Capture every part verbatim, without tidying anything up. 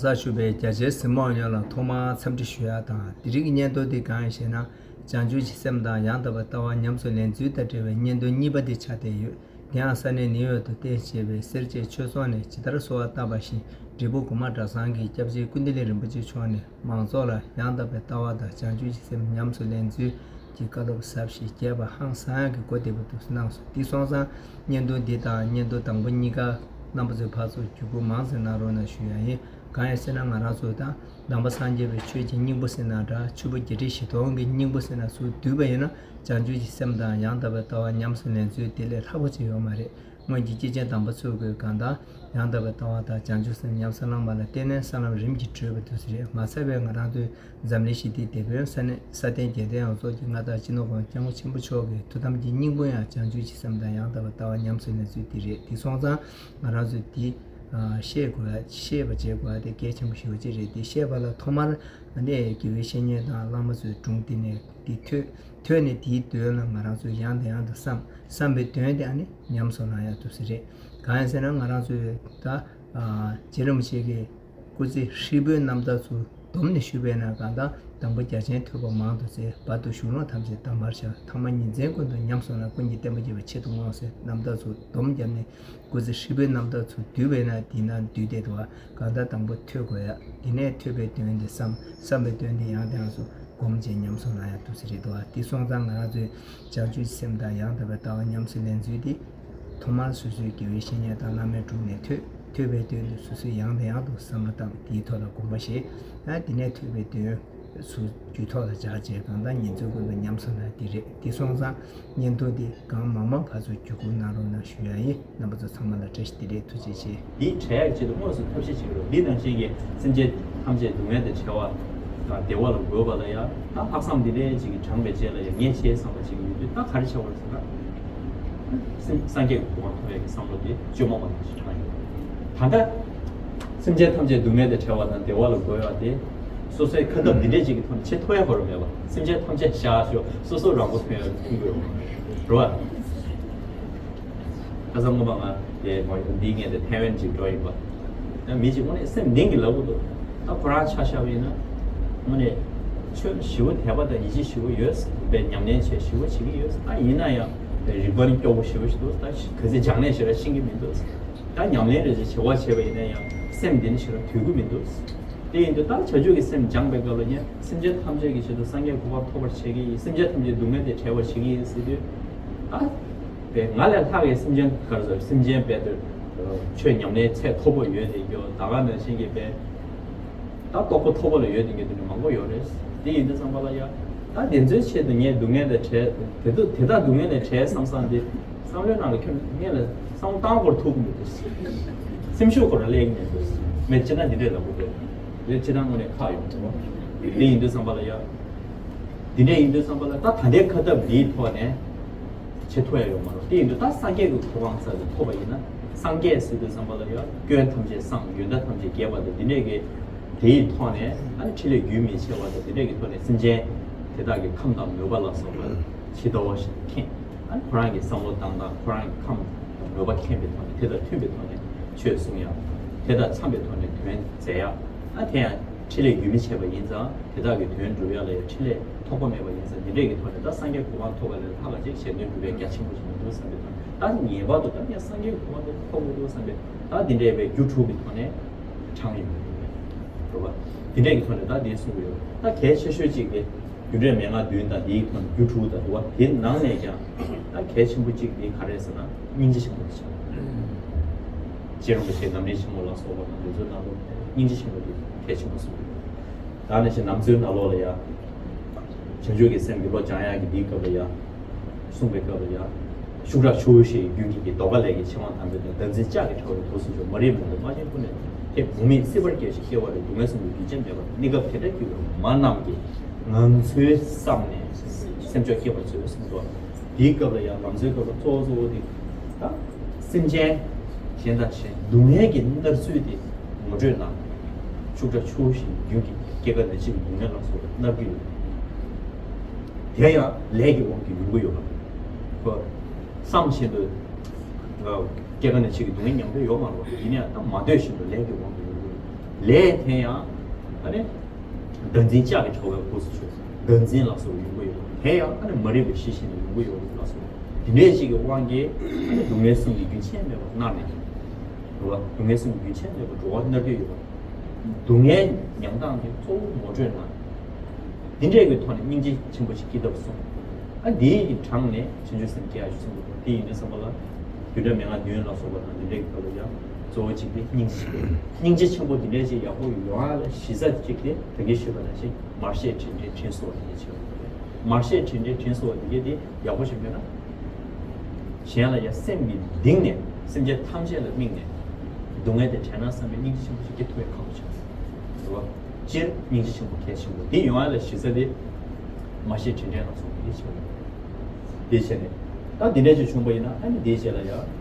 གཟིགས་ཞུ་བའི་རྒྱ་ཆེའི་གཟིགས་མོ་བ་ཡོངས་ལ་ཐོག་མར་འཚམས་འདྲི་ཞུ་ཡག་དང་། དེ་རིང་གི་བརྙན་ཐུང་འདི་གང་ཡིན་ཞེ་ན། བྱང་ཆུབ་ཀྱི་སེམས་དང་ཡང་དག་པའི་ལྟ་བ་ཉམས་སུ་ལེན་ཚུལ་དང་འབྲེལ་བའི་བརྙན་ཐུང་གཉིས་པ་འདི་ཆགས་བསྡད་ཡོད། དེ་ཡང་ས་གནས་ནིའུ་ཡོག་ཏུ་རྟེན་བྱས་པའི་སེར་བྱེས་ཆོས་ཚོགས་ནས་ཇི་ལྟར་གསོལ་བ་བཏབ་པ་བཞིན། འབྲས་སྤུངས་གོང་མ་གྲྭ་ཚང་གི་སྐྱབས་རྗེ་ཀུན་བདེ་གླིང་རིན་པོ་ཆེ་མཆོག་ནས་མང་ཚོགས་ལ་ཡང་དག་པའི་ལྟ་བ་དང་བྱང་ཆུབ་ཀྱི་སེམས་ཉམས་སུ་ལེན་ཚུལ་གྱི་བཀའ་སློབ་ཟབ་ཞིང་རྒྱས་པ་ཧང་སང་ཡག་གི་གོ་བདེ་པོ་འདུག་གནང་སོང་། དེ་སོང་ཙང་བརྙན་ཐུང་འདི་དང་བརྙན་ཐུང་དང་པོ་གཉིས་ཀ་རྣམ་པ་ཚོས་ཕར་ཚུར་བརྒྱུད་སྐུར་མང་ཙམ་གནང་རོགས་གནང་ཞུ་ཡག་ཡིན། གང་ཡིན་ཟེར་ན་ང་རང་ཚོ་དང་ནང་པ་སངས་རྒྱས་པའི་ཆོས་ཀྱི་སྙིང་པོ་ཟེར་ན་འདྲ། ཆུ་བོ་བརྒྱད་ཁྲི་བཞི་སྟོང་གི་སྙིང་པོ་ཟེར་ན་ཚུར་བསྡུས་པ་ཡིན་ན། བྱང་ཆུབ་ཀྱི་སེམས་དང་ཡང་དག་པའི་ལྟ་བ་ཉམས་སུ་ལེན་ཚུལ་དེ་ལས་ལྷག་པ་ཅིག་ཡོད་མ་རེད། སྔོན་གྱི་སྐྱེས་ཆེན་དམ་པ་ཚོས་གང་ལྟར་ཡང་དག་པའི་ལྟ་བ་དང་བྱང་ཆུབ་སེམས་ཉམས་སུ་བླངས་པ་ལ་བརྟེན་ནས་ས་ལམ་རིམ་གྱིས་བགྲོད་པ་དེ་ཚོ་རེད། མ་ཚད་པའི་ང་རང་ཚོའི་འཛམ་གླིང་ཞི་བདེའི་དེད་དཔོན་ས་གནས་ས་སྟེང་རྒྱལ་བསྟན་ཡོངས་རྫོགས་ཀྱི་མངའ་བདག་སྤྱི་ནོར་༸གོང་ས་༸སྐྱབས་མགོན་ཆེན་པོ་མཆོག་གི་ཐུགས་དམ་གྱི་སྙིང་པོ་ཡང་བྱང་ཆུབ་ཀྱི་སེམས་དང་ཡང་དག་པའི་ལྟ་བ་ཉམས་སུ་ལེན་ཚུལ་དེ་རེད། དེ་སོང་ཙང་ང་རང་ཚོས་དེ་ཤེས་དགོས་ཡག་ཤེས་པ་བྱེད་དགོས་ཡག་དེ་གལ་ཆེན་པོ་ཞེ་པོ་ཅིག་རེད། དེ་ཤེས་པ་ལ་ཐོག་མར་ཨ་ནི་དགེ་བའི་བཤེས་གཉེན་དང་བླ་མ་ཚོའི་དྲུང་དེ་ནས་དེ་ཐོས། ཐོས་ནས་དེའི་དོན་ལ་ང་རང་ཚོས་ཡང་དང་ཡང་དུ་བསམ། བསམ་པའི་དོན་དེ་ཨ་ནི་ཉམས་སུ་བླང་ཡག་ཐུབ་ས་རེད། གང་ཡིན་ཟེར་ན་ང་རང་ཚོས་ད་ཨ་རྗེ་རིན་པོ་ཆེ་གི་སྐུ་ཚེ་ཧྲིལ་པོའི་རྣམ་ཐར་ཚོ་བསྡོམས་ནས་ཞུས་པས་ན། གང་ལྟར་དང་པོ་རྒྱ་ཆེན་ཐོས་པ་མང་དུ་བཙལ། བར་དུ་གཞུང་ལུགས་ཐམས་ཅད་དམ་པར་བྱ། ཐ་མ་ཉིན་མཚན་ཀུན་ཏུ་ཉམས་སུ་བླང་། ཀུན་གྱི་བསྟན་པ་རྒྱས་པར་ཆེད་དུ་བསྔོ་ཟེར་རྣམ་ཐར་ཚོ་བསྡོམས་བརྒྱབ་ནས། སྐུ་ཚེ་ཧྲིལ་པོའི་རྣམ་ཐར་ཚོ་བསྡུས་པས་ན་འདི་ན་འདུས་བསྡད་འདུག་བ། གང་ལྟར་དང་པོ་ཐོས་དགོས་ཡག་དེ་ནས་ཐོས་པའི་དོན་དེ་བསམ། བསམ་པའི་དོན་དེ་ཡང་དེ་ཡང་སུ་སྒོམ་བྱས་ཉམས་སུ་བླང་ཡག་ཐུབ་ས་རེད་འདུག་བ། དེ་སོང་ཙང་ང་རང་ཚོའི་བྱང་ཆུབ་སེམས་དང་ཡང་དག་པའི་ལྟ་བ་ཉམས་སུ་ལེན་ཚུལ་དེ་ཐོག་མར་སོ་སོའི་དགེ་བའི་བཤེས་གཉེན་དང་བླ་མའི་དྲུང་ནས་ཐོས། ཐོས་པའི་དོན་དེ་སོ་སོས་ཡང་དང་ཡང་དུ་བསམ་བློ་བཏང་། དེའི་ཐོག་ལ་སྒོམ་པ་བཞེས། ཨ་དེ་ནས་ཐོས་པའི་དོན་ཚུར་རྒྱུད་ཐོག་ལ་སྦྱར་བྱས་གང་ལྟར་ཉིན་མཚན་ཀུན་ཏུ་ཉམས་སུ་བླང་། དེ་རེད། དེ་སོང་ཙང་བརྙན་ཐུང་འདི་གང་མང་མང་ཕར་ཚུར་བརྒྱུད་སྐུར་གནང་རོགས་གནང་ཞུ་ཡག་ཡིན། རྣམ་པ་ཚོ་ཚང་མ་ལ་བཀྲ་ཤིས་བདེ་ལེགས། ཐུགས་རྗེ་ཆེ། འདི་བྲལ་ཡག་ཆེད་དུ་དངོས་སུ་ཐབས་ཤེས་བྱེད་ཀྱི་རེད། འདི་ནང་བཞིན་གྱི་སེམས་ཅན་ཐམས་ཅད་སྡུག་བསྔལ་དང་བྲལ་བ་དང་བདེ་བ་ལ་འགོད་པ་ལ་ཡང་ད་ལྷག་བསམ་འདི་འདྲའི་ཅིག་གིས་དྲངས་པའི་རྗེས་ལ་ཡང་ངས་བྱས་བསམ་པ་ཅིག་ཡོད་དུས་ད་ག་རེ་བྱ་བར་ཟེར་ན། སེམས་སངས་རྒྱས་ཀྱི་གོ་འཕང་ཐོབ་ཡག་གི་བསམ་བློ་དེ་བཅོས་མ་མ་ཐག་ཞིག་བཏང་ཡོད། ད་ལྟ་སེམས་ཅན་ཐམས་ཅད་སྡུག་བསྔལ་དང་བྲལ་བ་དང་བདེ་བ་ལ་འགོད་ཡག་དེ་སོ་སོའི་ཁ་ཐབས་འདི་འདྲས་ཅིག་གི་ཐོག་ནས་བྱེད་ཐུབ་ཡག་ག་རེ་མེད་པ། སེམས་ཅན་ཐམས་ཅད་བཞག་ཤོག་སོ་སོ་རང་མགོ་ཐོན་ཡག་ཐོན་དགོས་རེད་བ། ཁ་སང་སྔོན་མ་ང་དེ་མ་འདིའི་སྔོན་དུ་ཐའེ་ཝན་ཅིག་འགྲོ་ཡིན་པ། ཡང་མི་གཅིག་དངོས་གནས་སེམས་གཏིང་གི་ལབ་གི་འདུག་ད་ཁོ་རང་ཆ་བཞག་པ་ཡིན་ན་དངོས་གནས་ཆོས་ཞེ་པོ་དད་པ་དང་ཡིད་ཆེས་ཞེ་པོ་ཡོད། དཔེ་ཉམས་ལེན་བྱས་ཞེ་པོ་བྱེད་ཀྱི་ཡོད། ད་ཡིན་ན་ཡང་རིག་པ་ནི་སྐྱོ་པོ་ཞེ་པོ་ཞིག་འདུག་ད་ག་ཚོད་སྦྱངས་ནས་ཞེ་དྲག་ཤེས་ཀྱི་མི་འདུག་ད་ཉམས་ལེན་རེ་ཞིག་བྱེད་པ་བྱས་པ་ཡིན་ན་ཡང་སེམས་འདི་ནི་ཞེ་དྲག་དོད་ཀྱི་མི་འདུག་དེ་ཡིན་དུས་ད་བྱང་ཆུབ་ཀྱི་སེམས་སྦྱངས་པའི་སྐབས་ལ་ཡང་སེམས་ཅན་ཐམས་ཅད་ཀྱི་ཆེད་དུ་སངས་རྒྱས་གོ་འཕང་ཐོབ་པར་བྱེད་ཀྱི་ཡིན། སེམས་ཅན་ཐམས་ཅད་སྡུག་བསྔལ་དེ་བྲལ་བར་བྱེད་ཀྱི་ཡིན་ཟེར་དུས་ད། པས་ང་ལས་ལྷག་གི་སེམས་ཅན་ག་རེ་ཟེར། སེམས་ཅན་དཔེ་དེར་ཆོས་ཉམས་ལེན་ཚད་མཐོ་པོ་ཡོད་དེ་ཀྱོ་ད་ག་ནང་བཞིན་གྱི་དཔེ་ད་རྟོགས་པ་མཐོ་པོ་ལ་ཡོད་དེ་ཀྱོ་དེ་འདྲ་མང་པོ་ཡོད་རེད། དེ་ཡིན་དུས་ཙམ་པ་ལ་ཡ་ད་དེ་ཚོའི་ཆེད་དུ་ངས་སྡུག་བསྔལ་ལས་བྲལ་དེ་དུ་དེ་དག་སྡུག་བསྔལ་ལས་བྲལ་བསམ་བསམ་དེ་བསམ་བློའི་ནང་ལ་ཁྱོད་ངས་ལ་བསམ་བློ་བཏང་སྐོར་ཐུབ་ཀྱི་མི་འདུག་སེམས་ཤུགས་སྐོར་ལ་སླེབས་ཀྱི་མི་འདུག་མེད་ཅི་ན་འདི་འདྲས་ལབ་དགོས་རེད། རེད་ཅི་ན་དངོས་གནས་ཁག་ཡོང་འདུག་དེ་ཡིན་དུས་ཙམ་པ་ལ་ཡ་འདི་འདྲས་ཡིན་དུས་ཙམ་པ་ལ་ད་ད་ལྟའི་ཁ་ཐབས་འདིའི་ཐོག་ནས། བྱེད་ཐུབ་ཡ་ཡོད་མ་རེད། དེ་ཡིན་དུས་ད་སངས་རྒྱས་ཀྱི་གོ་འཕང་ས་དེ་ཐོབ་པ་ཡིན་ན་སངས་རྒྱས་ཟེར་དུས་ཙམ་པ་ལ་ཡང་སྐྱོན་ཐམས་ཅད་སངས་ཡོན་བདག་ཐམས་ཅད་རྒྱས་པ་དང་འདི་འདྲས་ཀྱི་དེ་ཡི་ཐོག་ནས་ཨ་ནི་འཕྲིན་ལས་རྒྱུན་མི་ཆད་པ་དང་འདི་འདྲས་ཀྱི་ཐོག་ནས་སེམས་ཅན་དེ་དག་གི་ཁམས་དང་མོས་པ་ལ་སོགས་པ་ཇི་ལྟ་བ་བཞིན་མཁྱེན། ཨ་ནི་ཁོ་རང་གི་བསམ་བློ་བཏང་སྟངས་ཁོ་རང་གི་ཁམས་དང་མོས་པ་མཁྱེན་པའི་ཐོག་ནས་དེ་དང་མཐུན་པའི་ཐོག་ནས་ཆོས་གསུང་ཡ། དེ་དང་འཚམས་པའི་ཐོག་ནས་དོན་མཛད་ཡ། ཨ་དེ་ཡང་འཕྲིན་ལས་རྒྱུན་མི་ཆད་པ་ ཡིན་ཙང་དེ་དག་གི་དོན་སྒྲུབ་ཡ་ལ་ཡང་འཕྲིན་ལས་ཐོགས་པ་མེད་པ་ཡིན་ཙང་འདི་འདྲས་ཀྱི་ཐོག་ནས་ད་སངས་རྒྱས་གོ་འཕང་ཐོབ་པ་ལས་ལྷག་ག་ཅིག་གཞན་དོན་སྒྲུབ་པའི་རྒྱ་ཆེན་པོ་ཞིག་མི་འདུག་བསམ་པའི་ཐོག་ནས་ད་ངེས་པར་དུ་ད་ངས་སངས་རྒྱས་གོ་འཕང་དེ་ཐོབ་དགོས་འདུག་བསམ་པའི་ད་འདི་འདྲས་པའི་རྒྱུ་དྲུག་གི་ཐོག་ནས་དྲངས་ཡོང་གི་ཡོད་རེད་བ། འདི་འདྲས་ཀྱི་ཐོག་ནས་ད་འདི་གསུང་གི་ཡོད། ད་གལ་ཆེ་ཤོས་གཅིག་དེ་རྒྱུ་འབྲས་མན་ངག་བདུན་དང་འདིའི་ཐོག་ནས་རྒྱུ་དྲུག་དང་འདུག་བ། དེ་ནང་ནས་ཀྱང་ད་གལ་ཆེན་པོ་གཅིག་དེ་ག་རེ་ཟེར་ན་སྙིང་རྗེ་ཆེན་པོ་དེ་ཆགས། རྗེ་རིན་པོ་ཆེ་རྣམ་སྨིན་ཆེན་མོ་ལ་སོགས་པ་དང་དེ་ཚོའི་ནང་ལོགས་སྙིང་རྗེ་ཆེན་པོ་དེ་གལ་ཆེན་པོ་གསུངས་ཡོད། ད་ནི་ཞེ་ནམ་ཚོའི་ནང་ལོགས་ལ་ཡང་བྱང་ཆུབ་ཀྱི་སེམས་ཀྱི་བློ་སྦྱང་ཡག་གི་འདིའི་སྐབས་ལ་ཡང་གསུངས་པའི་སྐབས་ལ་ཡང་ཤུགས་དྲག་ཆུ་བོ་བཞིན་རྒྱུན་གྱི་གི་ཟློས་གར་ལས་ཀྱི་ཆེ་དབང་དམ་པའི་དོན་བདག་འཛིན་ལྕགས་ཀྱི་ཕྲ་བའི་དུག་སུ་འཇོག་མ་རིག་མུན་པའི་རྨ་ཆེན་ཀུན་ནས་ཐེབས། མུ་མེད་སྲིད་པར་སྐྱེ་ཞིང་སྐྱེ་བ་རེ་སྡུག་བསྔལ་གསུམ་གྱི་རྒྱུན་ཅན་མེད་པར་གནས་སྐབས་དེ་འདྲ་སྐྱེ་བའི་མ་རྣམས་ཀྱིས་ང་ཚོའི་བསམ་ནས་སེམས་མཆོག་སྐྱེ་བར་མཛོད་གསུངས་སོ། དེའི་སྐབས་ལ་ཡང་ང་ཚོའི་སྐབས་ལ་གཙོ་བོ་གཙོ་བོ་དེ་ད་སེམས་ཅན་གཞན་དང་གཞན་སྡུག་བསྔལ་གྱི་མནར་ཚུལ་དེ་ངོ་སྤྲོད་གནང་། ཤུགས་དྲག་ཆུ་བོ་བཞིན་རྒྱུན་གྱི་སྐྱེ་རྒ་ན་འཆིའི་སྡུག་བསྔལ་ལ་སོགས་པའི་མནར་གྱི་ཡོད། དེ་ཡང་ལས་ཀྱི་དབང་གིས་ཡོང་གི་ཡོད་པ་རེད། ཁོ་བསམ་བཞིན་དུ་སྐྱེ་རྒ་ན་འཆི་གི་སྡུག་བསྔལ་མྱོང་འདོད་ཡོད་མ་རེད་པ། ཡིན་ན་ཡང་ད་མ་འདོད་བཞིན་དུ་ལས་ཀྱི་དབང་གིས་ཡོང་གི་ཡོད། ལས་དེ་ཡང་ཨ་ནི་བདག་འཛིན་ལྕགས་ཀྱི་ཕྲེང་བའི་སྒོ་སུ་ཆུད། བདག་འཛིན་ལ་སོགས་ཡོང་གི་ཡོད། དེ་ཡང་ཨ་ནི་མ་རིག་པའི་གཞི་ཤེས་ནས་ཡོང་གི་ཡོད་ལ་སོགས། དེ་འདྲའི་ཞིག་གི་དབང་གིས་སྡུག་བསྔལ་གསུམ་གྱི་རྒྱུན་ཆད་མེད་པར་མནར་ནས། རེད་བ། སྡུག་བསྔལ་གསུམ་གྱི་རྒྱུན་ཆད་མེད་པར་འགྲོ་བ་མནར་གྱི་ཡོད་པ། སྡུག་བསྔལ་མྱང་སྟངས་དེ་གཙོ་བོ་ངོ་སྤྲོད་གནང་། དེ་འདྲའི་གི་ཐོག་ནས་སྙིང་རྗེ་ཆེན་པོ་ཞིག་སྐྱེ་ཐབས་གསུངས། ཨ་འདིའི་གི་གྲངས་ནས་བྱང་ཆུབ་སེམས་སྐྱེ་ཡག་ཞིག་གསུངས་འདུག་དེ་ཡིན་དུས་ཙམ་པ་ལ་རྒྱུ་འབྲས་མན་ངག་བདུན་ལ་སོགས་པ་དང་དེ་འདྲའི་གི་སྐབས་ལ་ཡང་གཙོ་བོ་གཅིག་དེ་སྙིང་རྗེ་ཆེན་པོ། སྙིང་རྗེ་ཆེན་པོ་འདི་འདྲའི་ཞིག་ཡག་པོ་ཡོང་ཡག་ལ་གཞི་རྩ་གཅིག་དེ་ད་གིན་ཞུས་པ་ནང་བཞིན་མར་ཤེས་དྲིན་དྲན་དྲིན་གཟོ་བ་དེ་གལ་ཆེ་བ་རེད། མར་ཤེས་དྲིན་དྲན་དྲིན་གཟོ་བ་དེ་གལ་ཏེ་ཡག་པོ་ཞིག་མེད་ན། གཞན་ལ་ཡང་སེམས་ཀྱི་གཏིང་ནས་སེམས་ཅན་ཐམས་ཅད་ལ་དམིགས་ནས་སྡུག་བསྔལ་དེ་དྲན་ན་བསམ་པའི་སྙིང་རྗེ་ཆེན་པོ་ཞིག་སྐྱེ་ཐུབ་པའི་ཁག་པོ་ཆགས་སོང་། རེད་བ། སྤྱིར་སྙིང་རྗེ་ཆེན་པོ་གལ་ཆེན་པོ་འདི་ཡོང་ཡག་ལ་གཞི་རྩ་དེ་མར་ཤེས་དྲིན་དྲན་ལ་སོགས་པ་གལ་ཆེ་བ་རེད། དེ་བྱས་ནས་ད་འདི་འདྲ་ཞིག་བྱུང་པ་ཡིན་ན་ཨ་ནི་དེའི་རྗེས་ལ་ཡང་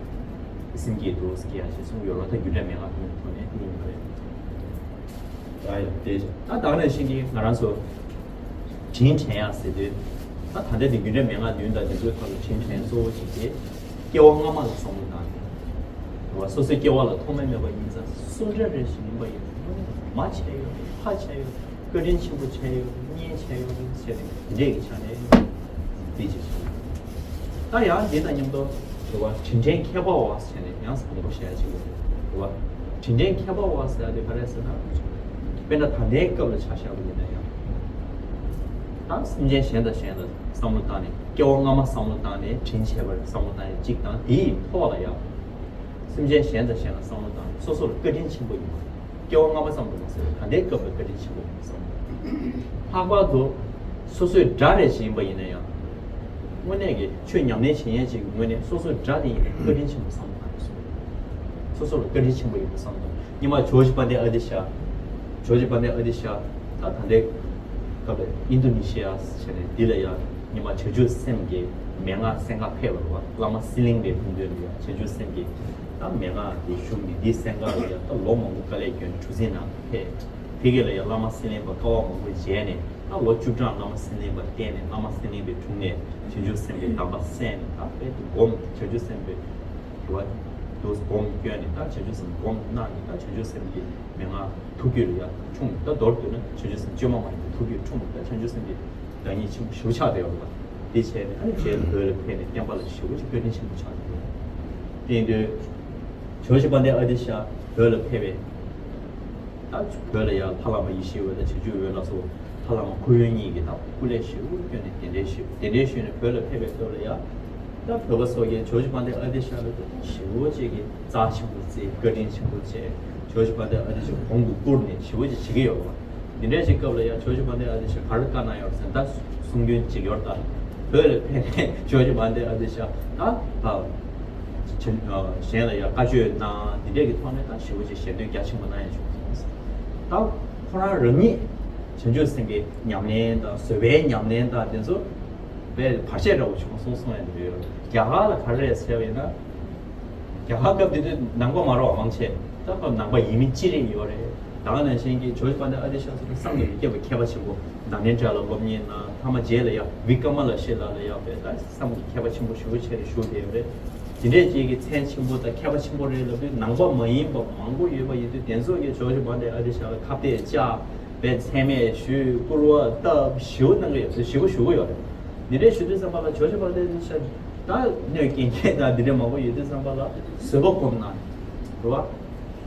སེམས་བསྐྱེད་དུ་སྐྱེ་ཡག་ཞེས་གསུངས་ཡོད་རེད་བ། ད་རྒྱུ་འབྲས་མན་ངག་བདུན་གྱི་ཐོག་ནས་དེ་ཡིན་པ་རེད། ཨ་ཡ་དེ་ད་ད་ག་ནང་བཞིན་གྱི་ང་རང་ཚོ་དྲིན་དྲན་ཡག་ཟེར་དུས། ད་ད་ལྟ་དེ་རྒྱུ་འབྲས་མན་ངག་བདུན་དང་དེ་ཚོའི་ཐོག་ལ་དྲིན་དྲན་གཙོ་བོ་གཅིག་དེ་སྐྱེ་བ་སྔ་མ་ལ་བསམ་བློ་བཏང་ནས། རེད་བ། སོ་སོའི་སྐྱེ་བ་ལ་ཐོག་མེད་མེད་པ་ཡིན་ཙང་སུ་འདྲ་རེ་ཞིག་ཡིན་པ་ཡིན་ན་མ་བྱས་ཡོད་ཕ་བྱས་ཡོད་བཀའ་དྲིན་ཆེན་པོ་བྱས་ཡོད་གཉེན་བྱས་ཡོད་ཟེར་ནས་དེ་འདྲས་ཀྱི་ཆ་ནས་དེ་ཅིག་བྱས། ད་ཡང་འདི་དང་མཉམ་དུ་རེད་བ། དྲིན་དྲན་མཁས་པའོ་ཟེར་ནས་ཡང་དགོངས་པ་བཞེས་ཡ་ཅིག་ཡོད་རེད་བ། དྲིན་དྲན་མཁས་པའོ་ཟེར་ཡ་དེ་ག་རེ་ཟེར་ན། དཔེར་ན་ད་ལྟའི་སྐབས་ལ་ཆ་བཞག་པ་ཡིན་ན་ཡང་། ད་སེམས་ཅན་གཞན་དང་གཞན་ལ་བསམ་བློ་བཏང་ནས་སྐྱེ་བ་སྔ་མ་བསམ་བློ་བཏང་ནས་དྲིན་ཆེ་བར་བསམ་བློ་བཏང་ཡ་གཅིག་དང་དེའི་ཐོག་ལ་ཡང་། སེམས་ཅན་གཞན་དང་གཞན་ལ་བསམ་བློ་བཏང་ནས་སོ་སོར་བཀའ་དྲིན་ཆེན་པོ་ཡིན་པ། སྐྱེ་བ་སྔ་མ་ཙམ་དུ་མ་ཟད་ད་ལྟའི་སྐབས་ལ་བཀའ་དྲིན་ཆེན་པོ་ཡིན་པ་བསམ་བློ། ལྷག་པར་དུ་སོ་སོའི་དགྲ་རེ་ཞིག་ཡིན་པ་ཡིན་ན་ཡང་། དངོས་གནས་ཀྱི་ཆོས་ཉམས་ལེན་བྱེད་མཁན་ཅིག་གི་ངོས་ནས་སོ་སོའི་དགྲ་དེ་ཡིན་ན་བཀའ་དྲིན་ཆེན་པོ་བསམ་བློ་བཏང་ནས་སོ་སོ་ལ་བཀའ་དྲིན་ཆེན་པོ་ཡིན་པ་བསམ་བློ། སྔོན་མ་ཇོརྗ་པཱན་ཏེ་ཨ་ཏི་ཤ། ཇོརྗ་པཱན་ཏེ་ཨ་ཏི་ཤ། ད་ད་ལྟའི་སྐབས་ལ་ཨིན་ཌོ་ནེ་ཤི་ཡ་ཟེར་ནས་འདི་ལ་ཡང་ཉི་མ་བྱང་ཆུབ་སེམས་ཀྱི་མན་ངག་གསན་ག་ཕེབས་པ་རེད་བ། བླ་མ་སི་ལིང་པའི་སྐུ་མདུན་ལ་ཡང་བྱང་ཆུབ་སེམས་ཀྱི་ད་མན་ངག་འདི་ཞུ་ནས་འདི་གསན་ག་ལ་ཡང་ད་ལོ་མང་པོ་དཀའ་ལས་བསྐྱོན་ནས་གྲུ་གཟིངས་ནང་ཕེབས། ཕ་གི་ལ་ཡང་བླ་མ་སི་ལིང་པ་དཀའ་བ་མང་པོ་མཇལ་ནས་ད་ལོ་བཅུ་གྲངས་བླ་མ་སི་ལིང་པ་བསྟེན་ནས་བླ་མ་སི་ལིང་པའི་དྲུང་ནས་བྱང་ཆུབ་སེམས་ཀྱི་གདམས་པ་གསན་ནས་ད་དཔེ་དེ་སྒོམ་བྱང་ཆུབ་སེམས་དཔའི་རེ་བ་དུ་སྒོམ་བསྐྱོན་ནས་ད་བྱང་ཆུབ་སེམས་སྒོམ་གནང་ནས་ད་བྱང་ཆུབ་སེམས་ཀྱི་མན་ངག་ཐུགས་རྒྱུད་ལ་ཡར་འཁྲུངས། ད་མདོར་བསྡུས་ན་བྱང་ཆུབ་སེམས་བཅོས་མ་མ་ཡིན་པའི་ཐུགས་རྒྱུད་འཁྲུངས། ད་བྱང་ཆུབ་སེམས་ཀྱི་བདག་ཉིད་ཆེན་པོ་ཞེ་པོ་ཆགས་བསྡད་ཡོད་རེད་པ། དེ་བྱས་ནས་ཨ་ནི་རྗེས་ལ་བོད་ལ་ཕེབས་ནས་བསྟན་པ་ལ་ཞེ་པོ་ཅིག་བཀའ་དྲིན་ཆེན་པོ་ཆགས་བསྡད་ཡོད། དེ་ཡིན་དུས་ཇོརྗ་པཱན་ཏེ་ཨ་ཏི་ཤ་བོད་ལ་ཕེབས་པས། ད་བོད་ལ་ཡང་ལྷ་བླ་མ་ཡེ་ཤེས་འོད་དང་བྱང་ཆུབ་འོད་ལ་སོགས་ལྷ་བླ་མ་ཁུ་དབོན་གཉིས་ཀྱིས་ད་སྐུ་ལས་ཞེ་པོ་བསྐྱོན་ནས་གདན་འདྲེན་ཞུས། གདན་འདྲེན་ཞུས་ནས་བོད་ལ་ཕེབས་པའི་སྐབས་ལ་ཡང་ད་བོད་པ་ཚོ་གིས་ཇོརྗ་པཱན་ཏེ་ཨ་ཏི་ཤ་ལ་ད་ཞེ་པོ་ཅིག་གི་རྩ་ཆེན་པོ་བརྩི། བཀའ་དྲིན་ཆེན་པོ་བྱས། ཇོརྗ་པཱན་ཏེ་ཨ་ཏི་ཤ་གོང་དུ་བཀུར་ནས་ཞེ་པོ་ཅིག་བྱེད་ཀྱི་ཡོད་པ། འདི་འདྲའི་ཅིག་སྐབས་ལ་ཡང་ཇོརྗ་པཱན་ཏེ་ཨ་ཏི་ཤ་ག་རེ་བཀའ་གནང་ཡོད་ཟེར་ན། ད་གསུང་རྒྱུན་ཅིག་ཡོད་ད། བོད་ལ་ཕེབས་ནས་ཇོརྗ་པཱན་ཏེ་ཨ་ཏི་ཤ་ད་ད། གཞན་ལ་ཡང་བཀའ་ཆོས་གནང་། འདི་འདྲས་ཀྱི་ཐོག་ནས་ད་ཞེ་པོ་ཅིག་ཞལ་འདོན་རྒྱ་ཆེན་པོ་གནང་ཡ་བྱུང་སོང་། ད་ཁོ་རང་རང་ཉིད་བྱང་ཆུབ་སེམས་ཀྱི་ཉམས་ལེན་དང་བཟོད་པའི་ཉམས་ལེན་དང་དེ་ཚོ་དཔེ་བར་ཆད་འདྲ་བོ་བྱུང་སོང་གསུང་ཡ་འདི་རེད། རྒྱ་གར་ལ་ག་རེ་རེད་ཟེར་བ་ཡིན་ན། རྒྱ་གར་སྐབས་དེ་དུས་ནང་པ་མ་རེད་བ་མང་ཆེ། ད་སྐབས་ནང་པ་ཡིན་མིན་ཅི་རིགས་ཡོད་རེད། ད་ག་ནང་བཞིན་གྱི་ཇོརྗ་པཱན་ཏེ་ཨ་ཏི་ཤ་ཚོ་བསམ་གྱིས་མི་ཁྱབ་པའི་མཁས་པ་ཆེན་པོ། ནཱ་ལེནྡྲ་ལ་སློབ་གཉེར་གནང་། མཐའ་མ་རྗེས་ལ་ཡང་བི་ཀྲ་མ་ལ་ཤཱི་ལ་ལ་ཡང་དཔེ་ད་བསམ་གྱིས་མཁས་པ་ཆེན་པོ་ཞེ་པོ་ཆེ་རེ་བཞུགས་བསྡད་ཡོད་རེད། དེ་འདྲས་ཅིག་གི་མཚན་ཆེན་པོ་དང་མཁས་པ་ཆེན་པོ་རེད་ལབ་དུས་ནང་པ་མ་ཡིན་པ་མང་པོ་ཡོད་པ་ཡིན་དུས་དེ་ཚོ་གིས་ཇོརྗ་པཱན་ཏེ་ཨ་ཏི་ཤ་ལ་ཁ་གཏད་བཅག་དཔེ་མཚན་སྨད་ཞུས། སྐུར་བ་བཏབ། ཞེ་པོ་གནང་གི་ཡོད་ཚུལ་ཞེ་པོ་ཞུ་གི་ཡོད་རེད། འདི་འདྲས་ཞུ་དུས་ཙམ་པ་ལ་ཇོརྗ་པཱན་ཏེ་ཨ་ཏི་ཤ་ད་གནོད་སྐྱེལ་མཁན་དང་འདི་འདྲས་མང་པོ་ཡོད་དུས་ཙམ་པ་ལ་བཟོད་པ་སྒོམ་གནང་། རེད་བ།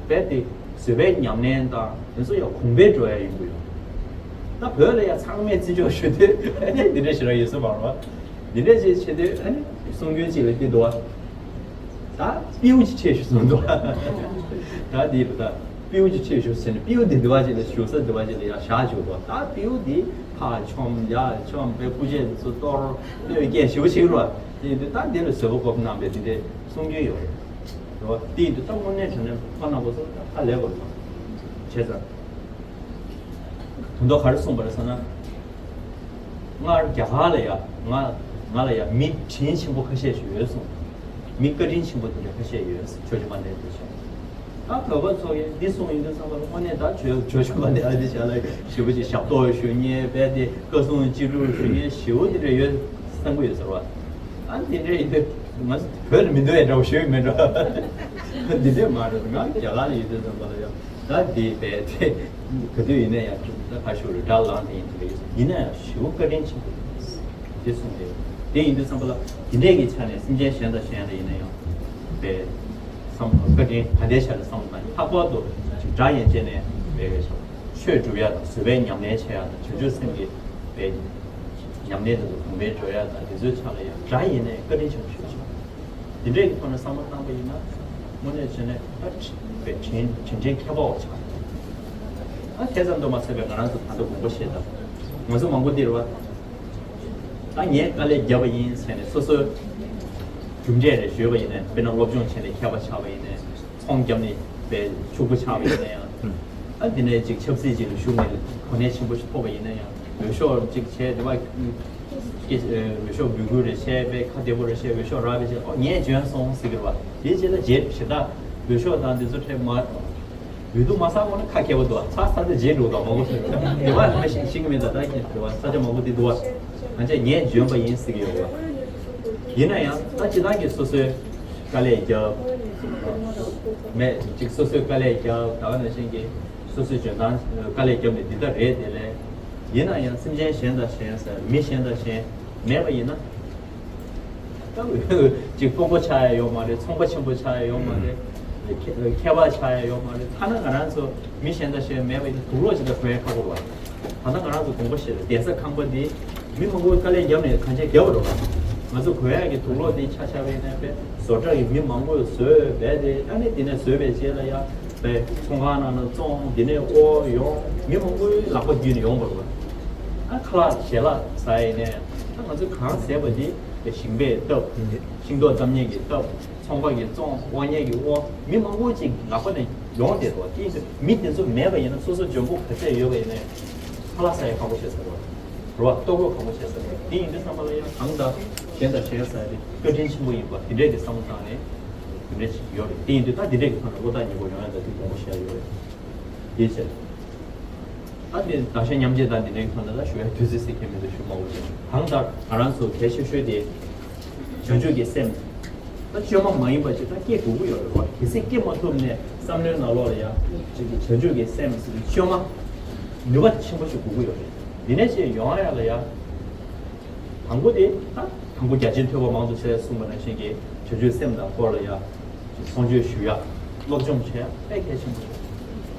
དཔེ་དེ་བཟོད་པའི་ཉམས་ལེན་དང་དེ་ཚོ་ཡང་གོང་འཕེལ་འགྲོ་ཡ་ཡོང་གི་ཡོད། ད་བོད་ལ་ཡང་ཚང་མས་བརྩི་འཇོག་ཞུ་དུས་ཨ་ནི་འདི་འདྲ་ཞིག་རང་ཡོད་ས་མ་རེད་བ། འདི་འདྲ་ཞིག་བྱེད་དུས་ཨ་ནི་གསུང་རྒྱུན་གཅིག་ལ་འདི་འདུག་བ། ད་སྤྲེའུ་ཅིག་ཆེ་ཞུ་གསུངས་འདུག་བ། ད་འདི་རེད་ད། སྤྲེའུ་ཅིག་ཆེ་ཞུ་ཟེར་ནས་སྤྲེའུ་འདི་འདི་བ་ཅིག་ལ་བཞུགས་ས་འདི་བ་ཅིག་ལ་ཡང་བཞག་བཅུག་འདུག་བ། ད་སྤྲེའུ་འདི་ཕར་མཆོངས་ཡར་མཆོངས་པའི་སྐུ་ཆས་འདི་ཚོ་གཏོར། གནོད་སྐྱེལ་ཞེ་པོ་བྱེད་ཀྱི་རེད་བ། དེ་ཡིན་དུས་ད་འདི་ལ་བཟོད་པ་སྒོམ་གནང་པའི་འདི་འདྲའི་གསུང་རྒྱུན་ཡོད་རེད། རེད་བ། དེ་ཡིན་དུས་ད་དངོས་གནས་དྲང་གནས་ཁོ་རྣམ་པ་ཚོ་ད་ཧ་ལས་པ་རེད་བ། བྱས་ཙང་། དོན་དག་ག་རེ་གསུངས་པ་རེད་ཟེར་ན། སྔར་རྒྱ་གར་ལ་ཡ་ང་ང་ལ་ཡ་མི་དྲིན་ཆེན་པོ་ཁ་ཤས་ཤིག་ཡོད་གསུངས། མི་བཀའ་དྲིན་ཆེན་པོ་དེ་འདྲ་ཁ་ཤས་ཡོད། ཇོརྗ་པཱན་ཏེ་ཨ་ཏི་ཤ། ད་བོད་པ་ཚོ་གིས་འདི་གསུངས་ཡོང་དུས་ཙམ་པ་ལ་དངོས་གནས་ད་ཇོ་ཇོརྗ་པཱན་ཏེ་ཨ་ཏི་ཤ་ལ་ཞེ་པོ་ཅིག་ཞབས་ཏོག་ཞུ་མཁན། རྦད་དེ་བཀའ་གསུང་ཅི་སྒྲུབ་ཞུ་མཁན་ཞེ་པོ་དེ་འདྲ་ཡོད་བསམ་གྱི་ཡོད་ཟེར་བ། ཨ་འདི་འདྲ་ཡིན་དུས་ང་བོད་ལ་མི་འདུག་ཡ་འདྲ་བོ་ཞུ་ཡི་མེད་འགྲོ། འདི་འདྲ་མ་རེད། ང་རྒྱ་གར་ལ་ཡོད་དུས་ཙམ་པ་ལ་ཡང་། ད་འདི་བས་དེ་ག་དུས་ཡིན་ན་ཡང་ད་ཁ་ཤོར་རེ་དགྲ་ལངས་དེ་ཡིན་དེ་ཡིན་ན་ཡང་ཞེ་པོ་བཀའ་དྲིན་ཆེན་པོ་ཡིན། དེ་གསུངས་ཏེ། དེ་ཡིན་དུས་ཙམ་པ་ལ་དེ་འདྲས་ཀྱི་ཆ་ནས་སེམས་ཅན་གཞན་དང་གཞན་ལ་ཡིན་ན་ཡང་བས་བསམ་བཀའ་དྲིན་ད་ལྟའི་ཆ་ནས་བསམ་བློ་བཏང་ནས་ལྷག་པར་དུ་དགྲ་ཡན་ཆད་ནས་བས་ཆོས་སྒྲུབ་ཡ་དང་བཟོད་པའི་ཉམས་ལེན་བྱེད་ཡ་དང་བྱང་ཆུབ་སེམས་ཀྱི་བས་ཉམས་ལེན་དེ་ཚོ་གོང་འཕེལ་འགྲོ་ཡ་དང་དེ་ཚོའི་ཆ་ལ་ཡང་དགྲ་ཡིན་ནའི་བཀའ་དྲིན་ཆེན་པོ་ཞེ་པོ་ཅིག་འདི་འདྲས་ཀྱི་ཐོག་ནས་བསམ་བློ་བཏང་པ་ཡིན་ན་དངོས་གནས་བྱས་ནས་ད་དྲིན་དྲིན་དྲིན་ཆེན་ཁྱད་པར་བ་ཆགས། ཨ་དེ་ཙམ་དུ་མ་ཟད་པའི་ང་རང་ཚོ་ད་ལྟ་དགོངས་པ་བཞེས་དང་ང་ཚོ་མང་པོ་འདིར་བ་ད་ངས་དཀའ་ལས་བརྒྱབ་པ་ཡིན་ཟེར་ནས་སོ་སོའི་གྲུབ་འབྲས་རེ་ཞུས་པ་ཡིན་ནའི་དཔེར་ན་སློབ་སྦྱོང་བྱས་ནས་མཁས་པ་ཆགས་པ་ཡིན་ནའི་ཚོང་བརྒྱབ་ནས་པའི་ཕྱུག་པོ་ཆགས་པ་ཡིན་ན་ཡང་། ཨ་འདི་ནས་ཅིག་ཆབ་སྲིད་ཅིག་ལ་ཞུགས་ནས་གོ་གནས་ཆེན་པོ་ཞིག་ཐོབ་པ་ཡིན་ན་ཡང་འོས་ཤོག་ཅིག་བྱས་དེ་བ་སྐྱེ་འོས་ཤོག་འབོད་སྐུལ་རེ་བྱས་པའི་ཁ་བདེ་པོ་རེ་བྱས་འོས་ཤོག་རག་པའི་ཆེད་ཨོ་ངས་འཇོན་སོང་ཟེར་གི་རེད་བ། དེའི་རྗེས་ལ་རྗེས་ཞེ་དྲག་འོས་ཤོག་དང་འདི་ཚོ་འཕྲད་མ་འོས་བསྡུ་མ་ཚར་གོང་ན་ཁ་སྐྱེ་བོ་འདུག་བ་ཚར་ཚར་ཏེ་རྗེས་འགྲོ་དང་མང་པོ་ཞིག་དེ་བ་ལ་ཤེས་ཤེས་གི་མེད་ད་ད་ཀྱི་དེ་བ་ས་ཆ་མང་པོ་དེ་འདུག་བ། ང་ཚོས་ངས་འཇོན་པ་ཡིན་ཟེར་གི་ཡོད་བ། ཡིན་ན་ཡང་ད་སྤྱིར་བཏང་གི་སོ་སོའི་དཀའ་ལས་བརྒྱབ། མེད་ཅིག་སོ་སོའི་དཀའ་ལས་བརྒྱབ་ད་ག་ནང་བཞིན་གྱི་སོ་སོའི་འཇོན་ཐང་དཀའ་ལས་བརྒྱབ་ནས་འདི་ལྟར་རེད་དེ་ལས། ཡིན་ན་ཡང་སེམས་ཅན་གཞན་དང་གཞན་ཟེར་མི་གཞན་དང་གཞན་མེད་པ་ཡིན་ན། ད་ཅིག་དཔོན་པོ་ཆགས་ཡ་ཡོད་མ་རེད། ཚོང་པ་ཆེན་པོ་ཆགས་ཡ་ཡོད་མ་རེད། མཁས་མཁས་པ་ཆགས་ཡ་ཡོད་མ་རེད། ཐ་ན་ང་རང་ཚོ་མི་གཞན་དང་གཞན་མེད་པ་ཡིན་ན་དུག་ལོག་ཅིག་ལ་གོན་ཡ་ཁག་པོ་རེད་བ། ད་ལྟ་ང་རང་ཚོ་དགོངས་པ་བཞེས་ལ་གདན་ས་ཁང་པ་འདི་མི་མང་པོས་དཀའ་ལས་བརྒྱབ་ནས་གང་ཆེ་བརྒྱབ་པ་རེད་བ། ང་ཚོ་གོན་ཡ་གི་དུག་ལོག་འདི་ཆ་ཆ་བས་ནས་པས་བཟོ་གྲྭ་ཡི་མི་མང་པོས་བཟོས་བས་ཏེ་ཨ་ནི་དེ་ནས་བཟོས་པའི་རྗེས་ལ་ཡ་པས་ཚོང་ཁང་ནང་ན་བཙོང་དེ་ནས་ཨོ་ཡོང་མི་མང་པོའི་ལག་པ་བརྒྱུད་ནས་ཡོང་བ་རེད་བ། ཨ་ཁ་ལག་ཞལ་ལག་ཟ་ཡས་ནས་ད་ང་ཚོས་གང་ཟས་པ་འདི་པས་ཞིང་པས་བཏབ་ཤིང་ཏོག་བཏབ་མཁན་གྱིས་བཏབ། ཚོང་པ་གིས་བཙོང་དབང་ཉེ་གིས་དབང་མི་མང་པོ་ཅིག་ལག་པ་ནས་ཡོང་བསྡད་འདུག་དེ་ཡིན་དུས་མི་དེ་ཚོ་མེད་པ་ཡིན་ན་སོ་སོ་འཇོན་པོ་ག་ཚད་ཡོད་པ་ཡིན་ནའི་ཁ་ལག་ཟ་ཡ་ཁག་པོ་བྱས་ཟེར་བ་རེད་བ། ལྟོ་གོས་ཁག་པོ་བྱས་ཟེར་བ་རེད། དེ་ཡིན་དུས་ཙམ་པ་ལ་ཡང་གང་ལྟར་གཞན་དང་གཞན་ཟ་ཡ་དེ་བཀའ་དྲིན་ཆེན་པོ་ཡིན་པ་དེ་འདྲས་ཀྱི་བསམ་བློ་བཏང་ནས་དེ་འདྲས་ཞིག་ཡོད་རེད། དེ་ཡིན་དུས་ད་དེ་འདྲས་ཀྱི་ཐོག་ནས་བློ་ཐག་ཉེ་པོ་ཡོང་ཡ་ད་དུས་དགོངས་པ་བཞེས་ཡ་ཡོད་རེད། དེའི་ཕྱིར། ད་དེ་བདག་གཞན་མཉམ་བརྗེ་དང་འདི་འདྲའི་ཐོག་ནས་ད་ཞུ་ཡ་དུས་ཚོད་སྲིད་ཁྱད་མི་འདུག་ཞུ་མ་འོས་ཀྱང་གང་ལྟར་ང་རང་ཚོ་གལ་ཆེ་ཤོས་དེ་བྱང་ཆུབ་ཀྱི་སེམས། ད་བཅོས་མ་མ་ཡིན་པ་ཅིག་ད་སྐྱེ་དགོས་ཀྱི་ཡོད་རེད་བ། གལ་སྲིད་སྐྱེ་མ་ཐུབ་ནས་བསམ་བློའི་ནང་ལོགས་ལ་ཡ་ཅིག་གི་བྱང་ཆུབ་ཀྱི་སེམས་ཟེར་བའི་བཅོས་མ་ནུས་པ་ཆེན་པོ་ཞིག་དགོས་ཀྱི་ཡོད་རེད། འདི་ནས་ཅིག་ཡོང་ཡ་ལ་ཡ། དང་པོ་དེ་ད་དང་པོ་རྒྱ་ཆེན་ཐོས་པ་མང་དུ་བྱས་གསུངས་པ་ནང་བཞིན་གྱི་བྱང་ཆུབ་སེམས་དང་སྐོར་ལ་ཡ། གསུང་ཆོས་ཞུ་ཡ། སློབ་སྦྱོང་བྱེད་ཡ་དཔེ་གལ་ཆེན་པོ་རེད།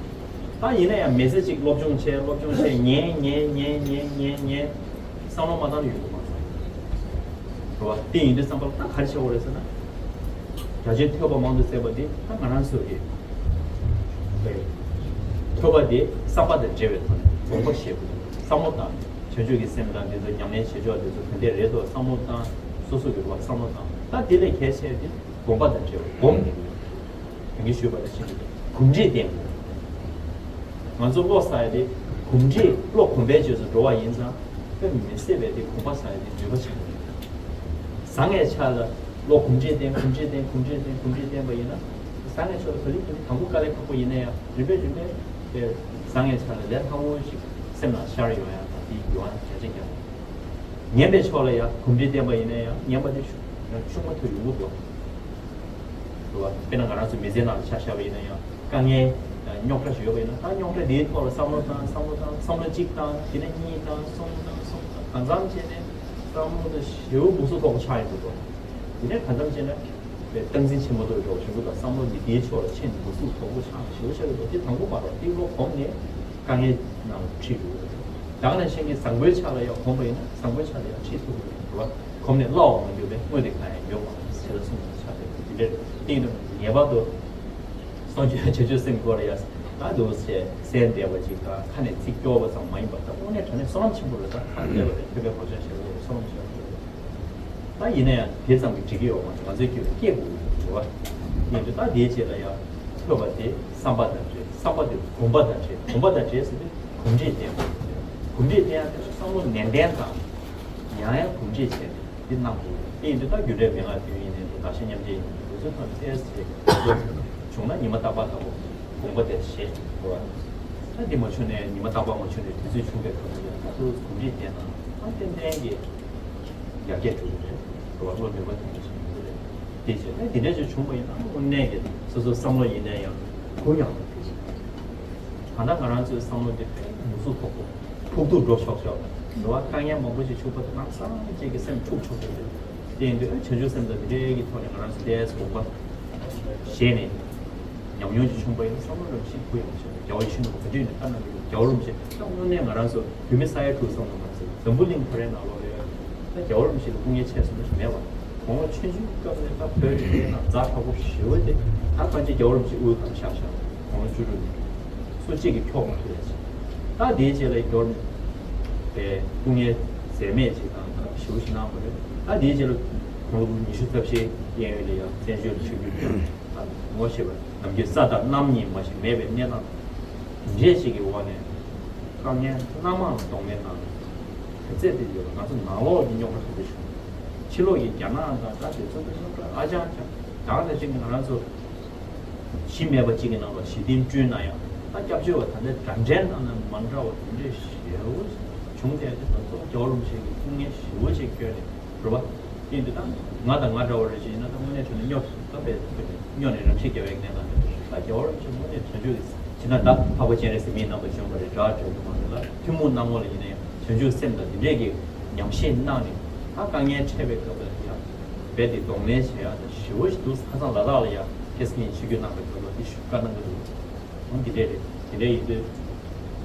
ད་ཡིན་ན་ཡང་མི་ཚེ་གཅིག་སློབ་སྦྱོང་བྱས་སློབ་སྦྱོང་བྱས་ཉན་ཉན་ཉན་ཉན་ཉན་ཉན། བསམ་བློ་མ་བཏང་ན་ཡོང་གི་མ་རེད། རེད་བ། དེ་ཡིན་དུས་བསམ་པ་ད་ག་རེ་བྱེད་དགོས་རེད་ཟེར་ན། རྒྱ་ཆེན་ཐོས་པ་མང་དུ་བྱས་པ་འདི་ད་ང་རང་ཚོ་གི་ཐོས་པ་འདི་བསམ་པ་དང་འབྲེལ་བའི་ཐོག་ནས་དགོངས་པ་བཞེས་དགོས། བསམ་བློ་བཏང་། བྱང་ཆུབ་ཀྱི་སེམས་དང་འདི་ཚོ་ཉམས་ལེན་བྱེད་ཕྱོགས་འདི་ཚོ་ག་འདྲས་རེད་དོ་བསམ་བློ་བཏང་། སོ་སོ་གི་རེད་བ་བསམ་བློ་བཏང་། ད་དེ་ལས་གལ་ཆེ་དེ་དགོངས་པ་དང་འབྲེལ་བ་སྒོམ་དགོས། ད་གིན་ཞུས་པ་ནང་བཞིན་གྱི་གོམས་འདྲིས་བསྟེན་དགོས། ང་ཚོ་བློ་གསལ་ཡ་དེ་གོམས་འདྲིས་བློ་གོམས་པའི་རྗེས་སུ་འགྲོ་བ་ཡིན་ཙང་དཔེ་མི་སྲིད་པའི་དེ་གོམས་པ་ཟ་ཡ་དེ་ནུས་པ་ཆེན་པོ་རེད། བཟང་ངན་ཆ་ལ་བློ་གོམས་འདྲིས་བསྟེན་གོམས་འདྲིས་བསྟེན་གོམས་འདྲིས་བསྟེན་གོམས་འདྲིས་བསྟེན་པ་ཡིན་ན་བཟང་ངན་ཆ་ལ་ག་ལེ་ག་ལེ་དང་པོ་དཀའ་ལས་ཁག་པོ་ཡིན་ན་ཡང་རིམ་པས་རིམ་པས་དེ་བཟང་ངན་ཆ་ལ་ལས་སླ་བོ་ཞིག་སེམས་ནང་ཤར་ཡོང་ཡ་དང་དེ་ཡོང་ཡ་གལ་ཆེན་རྐྱང་རེད། ངན་པའི་ཕྱོགས་ལ་ཡང་གོམས་འདྲིས་བསྟེན་པ་ཡིན་ན་ཡང་ངན་པ་དེ་ཤུགས་ཤུགས་མ་ཐུབ་ཡོང་གི་འདུག་རེད་བ། དཔེར་ན་ང་རང་ཚོ་མི་ཚེ་ནང་ལ་ཆ་བཞག་པ་ཡིན་ན་ཡང་དཀའ་ངལ་རྙོག་དྲ་ཞིག་ཡོད་པ་ཡིན་ན་ད་རྙོག་དྲ་དེའི་ཐོག་ལ་བསམ་བློ་བཏང་བསམ་བློ་བཏང་བསམ་བློ་གཅིག་བཏང་དེ་ནས་གཉིས་བཏང་གསུམ་བཏང་གསུམ་བཏང་གང་འཚམ་བྱས་ནས་བསམ་བློ་དེ་ཞེ་པོ་འབུ་སུབ་དོག་པོ་ཆགས་ཡོང་གི་འདུག་དེ་ནས་གང་འཚམ་བྱས་ན་བསྟན་འཛིན་ཆེན་མོ་ལྟ་བུའི་འགྲོ་བ་ཞིག་དང་བསམ་བློ་འདི་དེའི་ཕྱོགས་ལ་ཕྱིན་འབུ་སུབ་དོག་པོ་ཆགས་ཞེ་པོ་ཆགས་ཡོང་གི་འདུག་དེ་དང་པོ་མ་རེད། དེ་བློ་གོམས་ནས་དཀའ་ངལ་ནང་ཁྲིད་འགྲོ་གི་འདུག་ད་ག་ནང་བཞིན་གྱི་བཟང་པོའི་ཕྱོགས་ལ་ཡང་གོམས་པ་ཡིན་ན་བཟང་པོའི་ཕྱོགས་ལ་ཡང་ཁྲིད་ཐུབ་ཀྱི་རེད་བ། གོམས་ནས་སླ་བ་མ་གྱུར་པའི་དངོས་དེ་གང་ཡང་ཡོད་མ་རེད་ཟེར་ལ་གསུངས་པ་ཆགས་ཏེ་དེ་འདྲ་དེ་ཡིན་ན་ངེས་པར་དུ་སངས་རྒྱས་བྱང་ཆུབ་སེམས་སྐོར་ཡ་ད་འདུག་ཟེར་གསན་བསྡད་པ་ཅིག་དང་ཁ་ནས་ཚིག་སྐྱོར་བ་ཙམ་མ་ཡིན་པར་ད་དངོས་གནས་དྲང་གནས་བསོད་ནམས་ཆེན་པོ་རེད། ད་ཁ་ནས་བསྡད་པ་རེད། ཐོས་པའི་གོ་ཆ་ཞེ་པོ་རེད། བསོད་ནམས་ཆེན་པོ་རེད། ད་ཡིན་ན་ཡང་དེ་ཙམ་གྱིས་འགྲིག་གི་ཡོད་མ་རེད། ང་ཚོའི་སྐྱེ་བོ་སྐྱེ་དགོས་ཀྱི་རེད་བ། ཡིན་དུས་ད་དེའི་རྗེས་ལ་ཡང་ཐོས་པ་དེ་བསམ་པ་དང་འདྲེས། བསམ་པ་དེ་གོམས་པ་དང་འདྲེས། གོམས་པ་དང་འདྲེས་ཟེར་དུས་གོམས་འདྲིས་ལྡན་དགོས་ཀྱི་རེད། གོམས་འདྲིས་ལྡན་ཡང་དེ་བསམ་བློ་ནན་ཏན་དང་ཡང་ཡང་གོམས་འདྲིས་བྱས་ཏེ་འདི་གནང་དགོས་ཀྱི་རེད། དེ་ཡིན་དུས་ད་རྒྱུ་འབྲས་མན་ངག་བདུན་ཡིན་ནའི་འདུག་བདག་གཞན་མཉམ་བརྗེ་ཡིན་ནའི་འདུག་དེ་ཚོའི་ཐོག་ནས་བཙལ་བྱས་བྱུང་ན་ཉི་མ་རྟག་པར་ལྟ་བུ་དགོངས་པ་དེ་བཞེས་དགོས་པ། ད་འདི་མ་བྱུང་ནས་ཉི་མ་རྟག་པར་མ་བྱུང་ནས་དུས་ཚོད་བྱུང་བའི་སྐབས་སུ་ཡང་ད་དུ་གོམས་འདྲིས་ལྡན་ན་ད་ཏན་ཏན་གྱི་ཡར་རྒྱས་འགྲོ་གི་རེད། འགྲོ་བ་བློ་ནུས་པ་ཐོན་པ་ཞིག་ཡོང་གི་རེད། དེ་བྱས་ན་འདི་འདྲ་ཞིག་བྱུང་བ་ཡིན་ན་དངོས་གནས་ཀྱི་སོ་སོའི་བསམ་བློ་ཡིན་ན་ཡང་གུ་ཡངས་པ་དེ་ཞིག་ ད་ལྟ་ང་རང་ཚོའི་བསམ་བློ་དེ་དཔེ་མི་ཚུགས་ཐོག་པོ་ཐུག་ཐུག་འགྲོ་ཆོག་ཆོག་རེད་བ། དཀའ་ངལ་མང་པོ་ཞིག་ཕྱུག་པོ་དེ་ནང་སང་གཅིག་གི་སེམས་འཁྲུག་ཆོག་ཆོག་རེད། དེ་ཡིན་དུས་བྱང་ཆུབ་སེམས་དང་འདི་འདྲའི་གི་ཐོག་ནས་ང་རང་ཚོ་དེ་དགོངས་པ་བཞེས་ནས་ཉམས་མྱོང་ཅིག་བྱུང་པ་ཡིན་ན། བསམ་བློ་རང་བཞིན་གུ་ཡངས་བྱས་ནས་རྒྱལ་བ་ཡིད་བཞིན་ནོར་བུ་ག་དུས་ནས་བཀའ་གནང་གི་འདུག་རྒྱལ་བ་རིན་པོ་ཆེ་ད་དངོས་གནས་ང་རང་ཚོ་བོད་མི་ས་ཡ་དྲུག་བསམ་བློ་མ་ཟེར་འཛམ་བུ་གླིང་ཁོ་རའི་ནང་ལོགས་ལ་ཡོད། ད་རྒྱལ་བ་རིན་པོ་ཆེ་ལ་སྐུ་ངལ་ཆེ་སོང་ན་ཞིག་མེད་པ། དགུང་ལོ་ཆུང་ཆུང་སྐབས་ནས་ད་བོད་རིག་གནས་ནང་ཛ་དྲག་པོ་ཞེ་པོ་དེ་ད་ཕལ་ཆེར་རྒྱལ་བ་རིན་པོ་ཆེ་དབུའི་སྒང་བཞག་བཞག་དགུང་ལོ་བཅུ་དྲུག་ནས་སུ་གཅིག་གིས་འཁྱོག་མ་ཐུབ་ཡ་ཅིག་ད་དེའི་རྗེས་ལ་རྒྱལ་བ་རིན་པོ་ཆེ་སྐུ་ངལ་འཛེམས་མེད་ཅིག་དང་ད་ཞེ་པོ་ཞིག་གནང་བ་རེད། ད་དེའི་རྗེས་ལ་དགུང་ལོ་ཉི་ཤུ་རྩ་བཞིའི་གཡས་གཡོན་ལ་ཡང་བཙན་བྱོལ་ལ་ཆིབས་བསྒྱུར་ཕུལ་ནས་ད་ངོ་ཤེས་པ་ནམ་རྒྱུན་ས་དང་གནམ་གཉིས་མ་ཞིག་མེད་པའི་གནས་སྟངས་འདྲ་ཞིག་གི་འོག་ནས་དཀའ་ངལ་སྣ་མང་ལ་གདོང་ལེན་གནང་ནས་ག་ཚད་དེ་ཡོད་ང་ཚོ་ནང་ལོགས་ཀྱི་རྙོག་དྲ་ག་ཚོད་བྱུང་། ཕྱི་ལོགས་ཀྱི་རྒྱ་ནག་དང་ད་དེ་ཚོ་གི་རྙོག་དྲ་ཨ་ཅང་ཅང་། ད་ག་ནང་བཞིན་གྱི་ང་རང་ཚོ་གཞི་མེད་པ་གཅིག་གི་ནང་ལ་གཞི་རྟེན་བསྐྲུན་ན་ཡང་ད་སྐྱབས་བཅོལ་བ་ད་ལྟའི་འདྲ་འདྲའི་ནང་ནས་མ་འདྲ་བ་དེ་འདྲས་ཞེ་པོ་བྱུང་། དེ་ད་གཙོ་བོ་རྒྱལ་བ་རིན་པོ་ཆེ་གི་སྐུ་ངལ་ཞེ་པོ་ཅིག་བསྐྱོན་ནས་རེད་བ། དེ་འདི་ད་ང་དང་ང་འདྲ་བ་རེ་ཅིག་ཡིན་ན་ད་དངོས་གནས་དྲང་གནས་སྙོབ་ད་བས་སྙོབ་ནས་རང་ཤི་རྒྱག་པའི་གནས་སྟངས་རེད། ད་རྒྱལ་བ་རིན་པོ་ཆེ་དངོས་གནས་བྱང་ཆུབ་ཀྱི་ཇི་ལྟར་བདག་འཕགས་པ་སྤྱན་རས་གཟིགས་མིའི་རྣམ་པར་བྱོན་པ་རེད། དགྲ་བཅོམ་པ་མ་རེད་ལ་ཐུན་མོང་སྣང་ངོ་ལ་ཡིན་ན་ཡང་བྱང་ཆུབ་སེམས་དང་དེ་འདྲས་ཀྱི་ཉམས་བཞེས་གནང་ནས་ད་དཀའ་ངལ་འཕྲད་པའི་སྐབས་ལ་ཡང་རྦད་དེ་གདོང་ལེན་བྱེད་ཡག་ད་ཞེ་པོ་ཞིག་འདུག་ཁ་སང་ལ་དྭགས་ལ་ཡང་ཁེ་སི་ངས་ཆིབས་བསྒྱུར་གནང་པའི་སྐབས་ལ་དེ་ཞུ་བཀའ་གནང་གི་འདུག་འོ་འདི་འདྲས་རེད། དེ་འདྲས་ཡིན་དུས་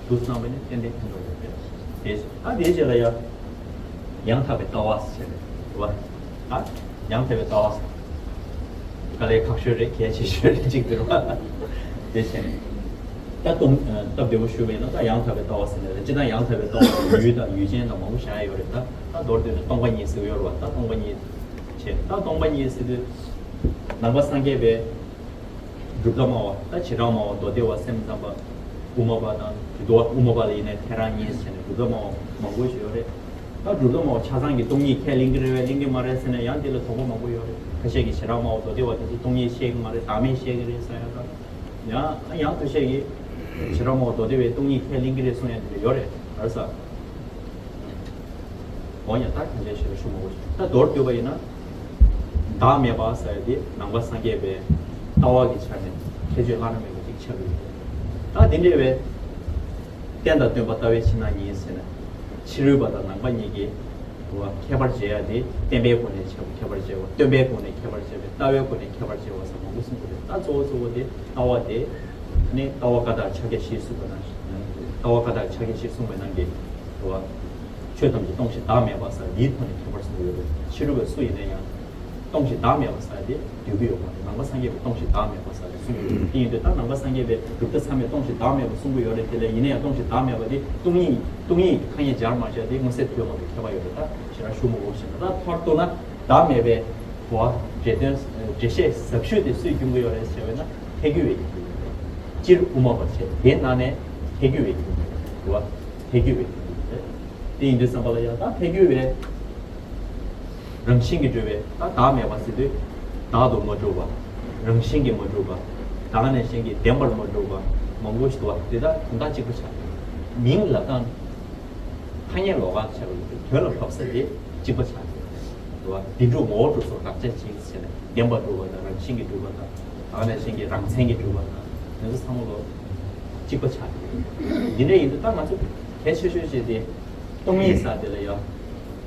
འདུག་བསམ་པ་ནི་ཏན་ཏན་ཕན་ཐོགས་ཡོད་རེད། དེ་ད་དེའི་རྗེས་ལ་ཡང་ཡང་དག་པའི་ལྟ་བ་ཟེར་རེད་བ། ད་ཡང་དག་པའི་ལྟ་བ་དཀའ་ལས་ཁག་ཤོས་རེད། གལ་ཆེ་ཤོས་རེད་ཅིག་འདུག་བ། དེ་བྱས་ནས་ད་སྟོང་སྟབས་བདེ་པོ་ཞུ་བས་ན་ད་ཡང་དག་པའི་ལྟ་བ་ཟེར་ནས་ད་སྤྱིར་བཏང་ཡང་དག་པའི་ལྟ་བ་ཡུལ་དང་ཡུལ་ཅན་དང་མང་པོ་བཞག་ཡོད་རེད། ད་ད་མདོར་བསྡུས་ན་སྟོང་པ་ཉིད་ཟེར་གྱི་ཡོད་རེད་བ། ད་སྟོང་པ་ཉིད་བྱས་ད་སྟོང་པ་ཉིད་ཟེར་དུས་ནང་པ་སངས་རྒྱས་པའི་གྲུབ་མཐའ་སྨྲ་བ་ད་བྱེ་བྲག་སྨྲ་བ་མདོ་སྡེ་པ་སེམས་ཙམ་པ་དབུ་མ་པ་དང་དེ་དུ་བ་དབུ་མ་པ་ལ་ཡིན་ནའི་ཐལ་རང་གཉིས་བྱས་ནས་གྲུབ་མཐའ་སྨྲ་བ་མང་པོ་ཞིག་ཡོད་རེད། ད་གྲུབ་མཐའ་སྨྲ་བ་ཆ་ཚང་གི་སྟོང་ཉིད་ཁས་ལེན་གྱི་རེད་པས་ལེན་གྱི་མ་རེད་ཟེར་ནས་ཡང་དེ་ལ་དོགས་པ་མང་པོ་ཡོད་རེད། ཁ་ཤས་ཀྱིས་བྱེ་བྲག་སྨྲ་བ་མདོ་སྡེ་པ་དེ་ཚོས་སྟོང་ཉིད་བཤད་ཀྱི་མ་རེད། བདག་མེད་བཤད་ཀྱི་རེད་ཟེར་ཡང་ད་ཡང་ཡང་ཁ་ཤས་ཀྱིས་བྱེ་བྲག་སྨྲ་བ་མདོ་སྡེ་པས་སྟོང་ཉིད་ཁས་ལེན་གྱི་རེད་གསུང་ཡང་དེ་འདྲ་ཡོད་རེད། ག་རེ་ཟེར། འོ་ཡང་ད་གང་ཅན་ཞེས་ཞུ་མ་དགོས། ད་མདོར་བསྡུས་པ་ཡིན་ན། བདག་མེད་པ་ཟེར་ཡ་དེ་ནང་པ་སངས་རྒྱས་པའི་ལྟ་བ་གི་ཆ་ནས་ཁྱད་ཆོས་བླ་ན་མེད་པ་ཅིག་ཆགས་ཀྱི་ཡོད། ད་དེ་འདྲ་བའི་རྟེན་དང་བརྟེན་པ་ལྟ་བའི་ཕྱིར་ན་ཉིད་ཟེར་ན། ཕྱི་རོལ་པ་དང་ནང་པ་གཉིས་ཀྱི་ཁྱད་པར་འབྱེད་ཡ་དེ་བརྟེན་པའི་སྒོ་ནས་ཁྱད་པར་འབྱེད་པ། སྟོན་པའི་སྒོ་ནས་ཁྱད་པར་འབྱེད་པ། ལྟ་བའི་སྒོ་ནས་ཁྱད་པར་འབྱེད་པ་ཟེར་མང་པོ་གསུངས་པ་རེད། ད་གཙོ་བོ་གཙོ་བོ་དེ་ལྟ་བ་དེ་ནི་ལྟ་བ་ཀ་དག་ཕྱག་རྒྱ་བཞི་གསུངས་པ་ནང་བཞིན། ལྟ་བ་ཀ་དག་ཕྱག་རྒྱ་བཞི་གསུངས་པའི་ནང་གི་ལྟ་བ། ཆོས་ཐམས་ཅད་སྟོང་ཞིང་བདག་མེད་པ་ཟེར་འདིའི་ཐོག་ནས་ཁྱད་པར་གསུངས་ཡོད་པས། ཕྱི་རོལ་པ་སུ་ཡིན་ན་ཡང་སྟོང་ཞིང་བདག་མེད་པ་ཟེར་དེ་འདོད་ཀྱི་ཡོད་མ་རེད། ནང་པ་སངས་རྒྱས་པས་སྟོང་ཞིང་བདག་མེད་པ་ཟེར་དེ་གསུངས་ཡོད་རེད། དེ་ཡིན་དུས་ད་ནང་པ་སངས་རྒྱས་པས་གྲུབ་མཐའ་ཚང་མས་སྟོང་ཞིང་བདག་མེད་པ་གསུང་གི་ཡོད་རེད། དེ་ལས་ཡིན་ན་ཡང་སྟོང་ཞིང་བདག་མེད་པ་དེ་སྟོང་ཉིད་སྟོང་ཉིད་ཀྱི་ཐ་སྙད་སྦྱར་མ་སྦྱར་དེ་མངོན་གསལ་དོད་མ་དོད་ཁྱད་པར་ཡོད་རེད། ད་ཞེ་དྲག་ཞུ་མི་དགོས་ཤིང་ད་མཐར་གཏུགས་ན་བདག་མེད་པའི་གོ་བ་འགྲེལ་དོན་འགྲེལ་བཤད་ཟབ་ཤོས་དེ་སུས་སྐྱོན་གྱི་ཡོད་རེད་ཟེར་བས་ན་ཐལ་འགྱུར་བས་ཀྱི་ཡོད་རེད། སྤྱིར་དབུ་མ་པ་བྱས་དེ་ནང་ནས་ཐལ་འགྱུར་བས་ཀྱི་ཡོད་རེད། གོ་བ་ཐལ་འགྱུར་བས་ཀྱི་ཡོད་རེད། དེ་ཡིན་དུས་ཙམ་པ་ལ་ཡང་ད་ཐལ་འགྱུར་བས་རང་བཞིན་གྱིས་གྲུབ་པའི་ད་བདག་མེད་པ་ཟེར་དུས་བདག་ཏུ་མ་གྲུབ་པ། རང་བཞིན་གྱིས་མ་གྲུབ་པ། བདག་ནས་གཞན་གྱི་བདེན་པར་མ་གྲུབ་པ་མང་པོ་ཞིག་འདུག་པ། དེ་དག་དོན་དག་གཅིག་པ་ཆགས་ཡོད། མིང་ལ་ད་ཐ་སྙད་ལོགས་ཀ་ཆགས་ཡོད་དོན་ལ་བབས་ས་དེ་གཅིག་པ་ཆགས་ཡོད། འདུག་པ། བདེན་གྲུབ་ངོ་བོ་གྲུབ་སོགས་དགག་བྱ་གཅིག་བྱས་ནས་བདེན་པར་གྲུབ་པ་དང་རང་བཞིན་གྱིས་གྲུབ་པ་དང་བདག་ནས་གཞན་གྱི་རང་མཚན་གྱིས་གྲུབ་པ་དང་དེ་ཚོ་ཚང་མ་ལོ་གཅིག་པ་ཆགས་ཡོད། འདི་འདྲ་ཡིན་དུས་ད་ང་ཚོ་གལ་ཆེ་ཤོས་བྱས་ཏེ་སྟོང་ཉིད་ཟེར་དེ་ལ་ཡང་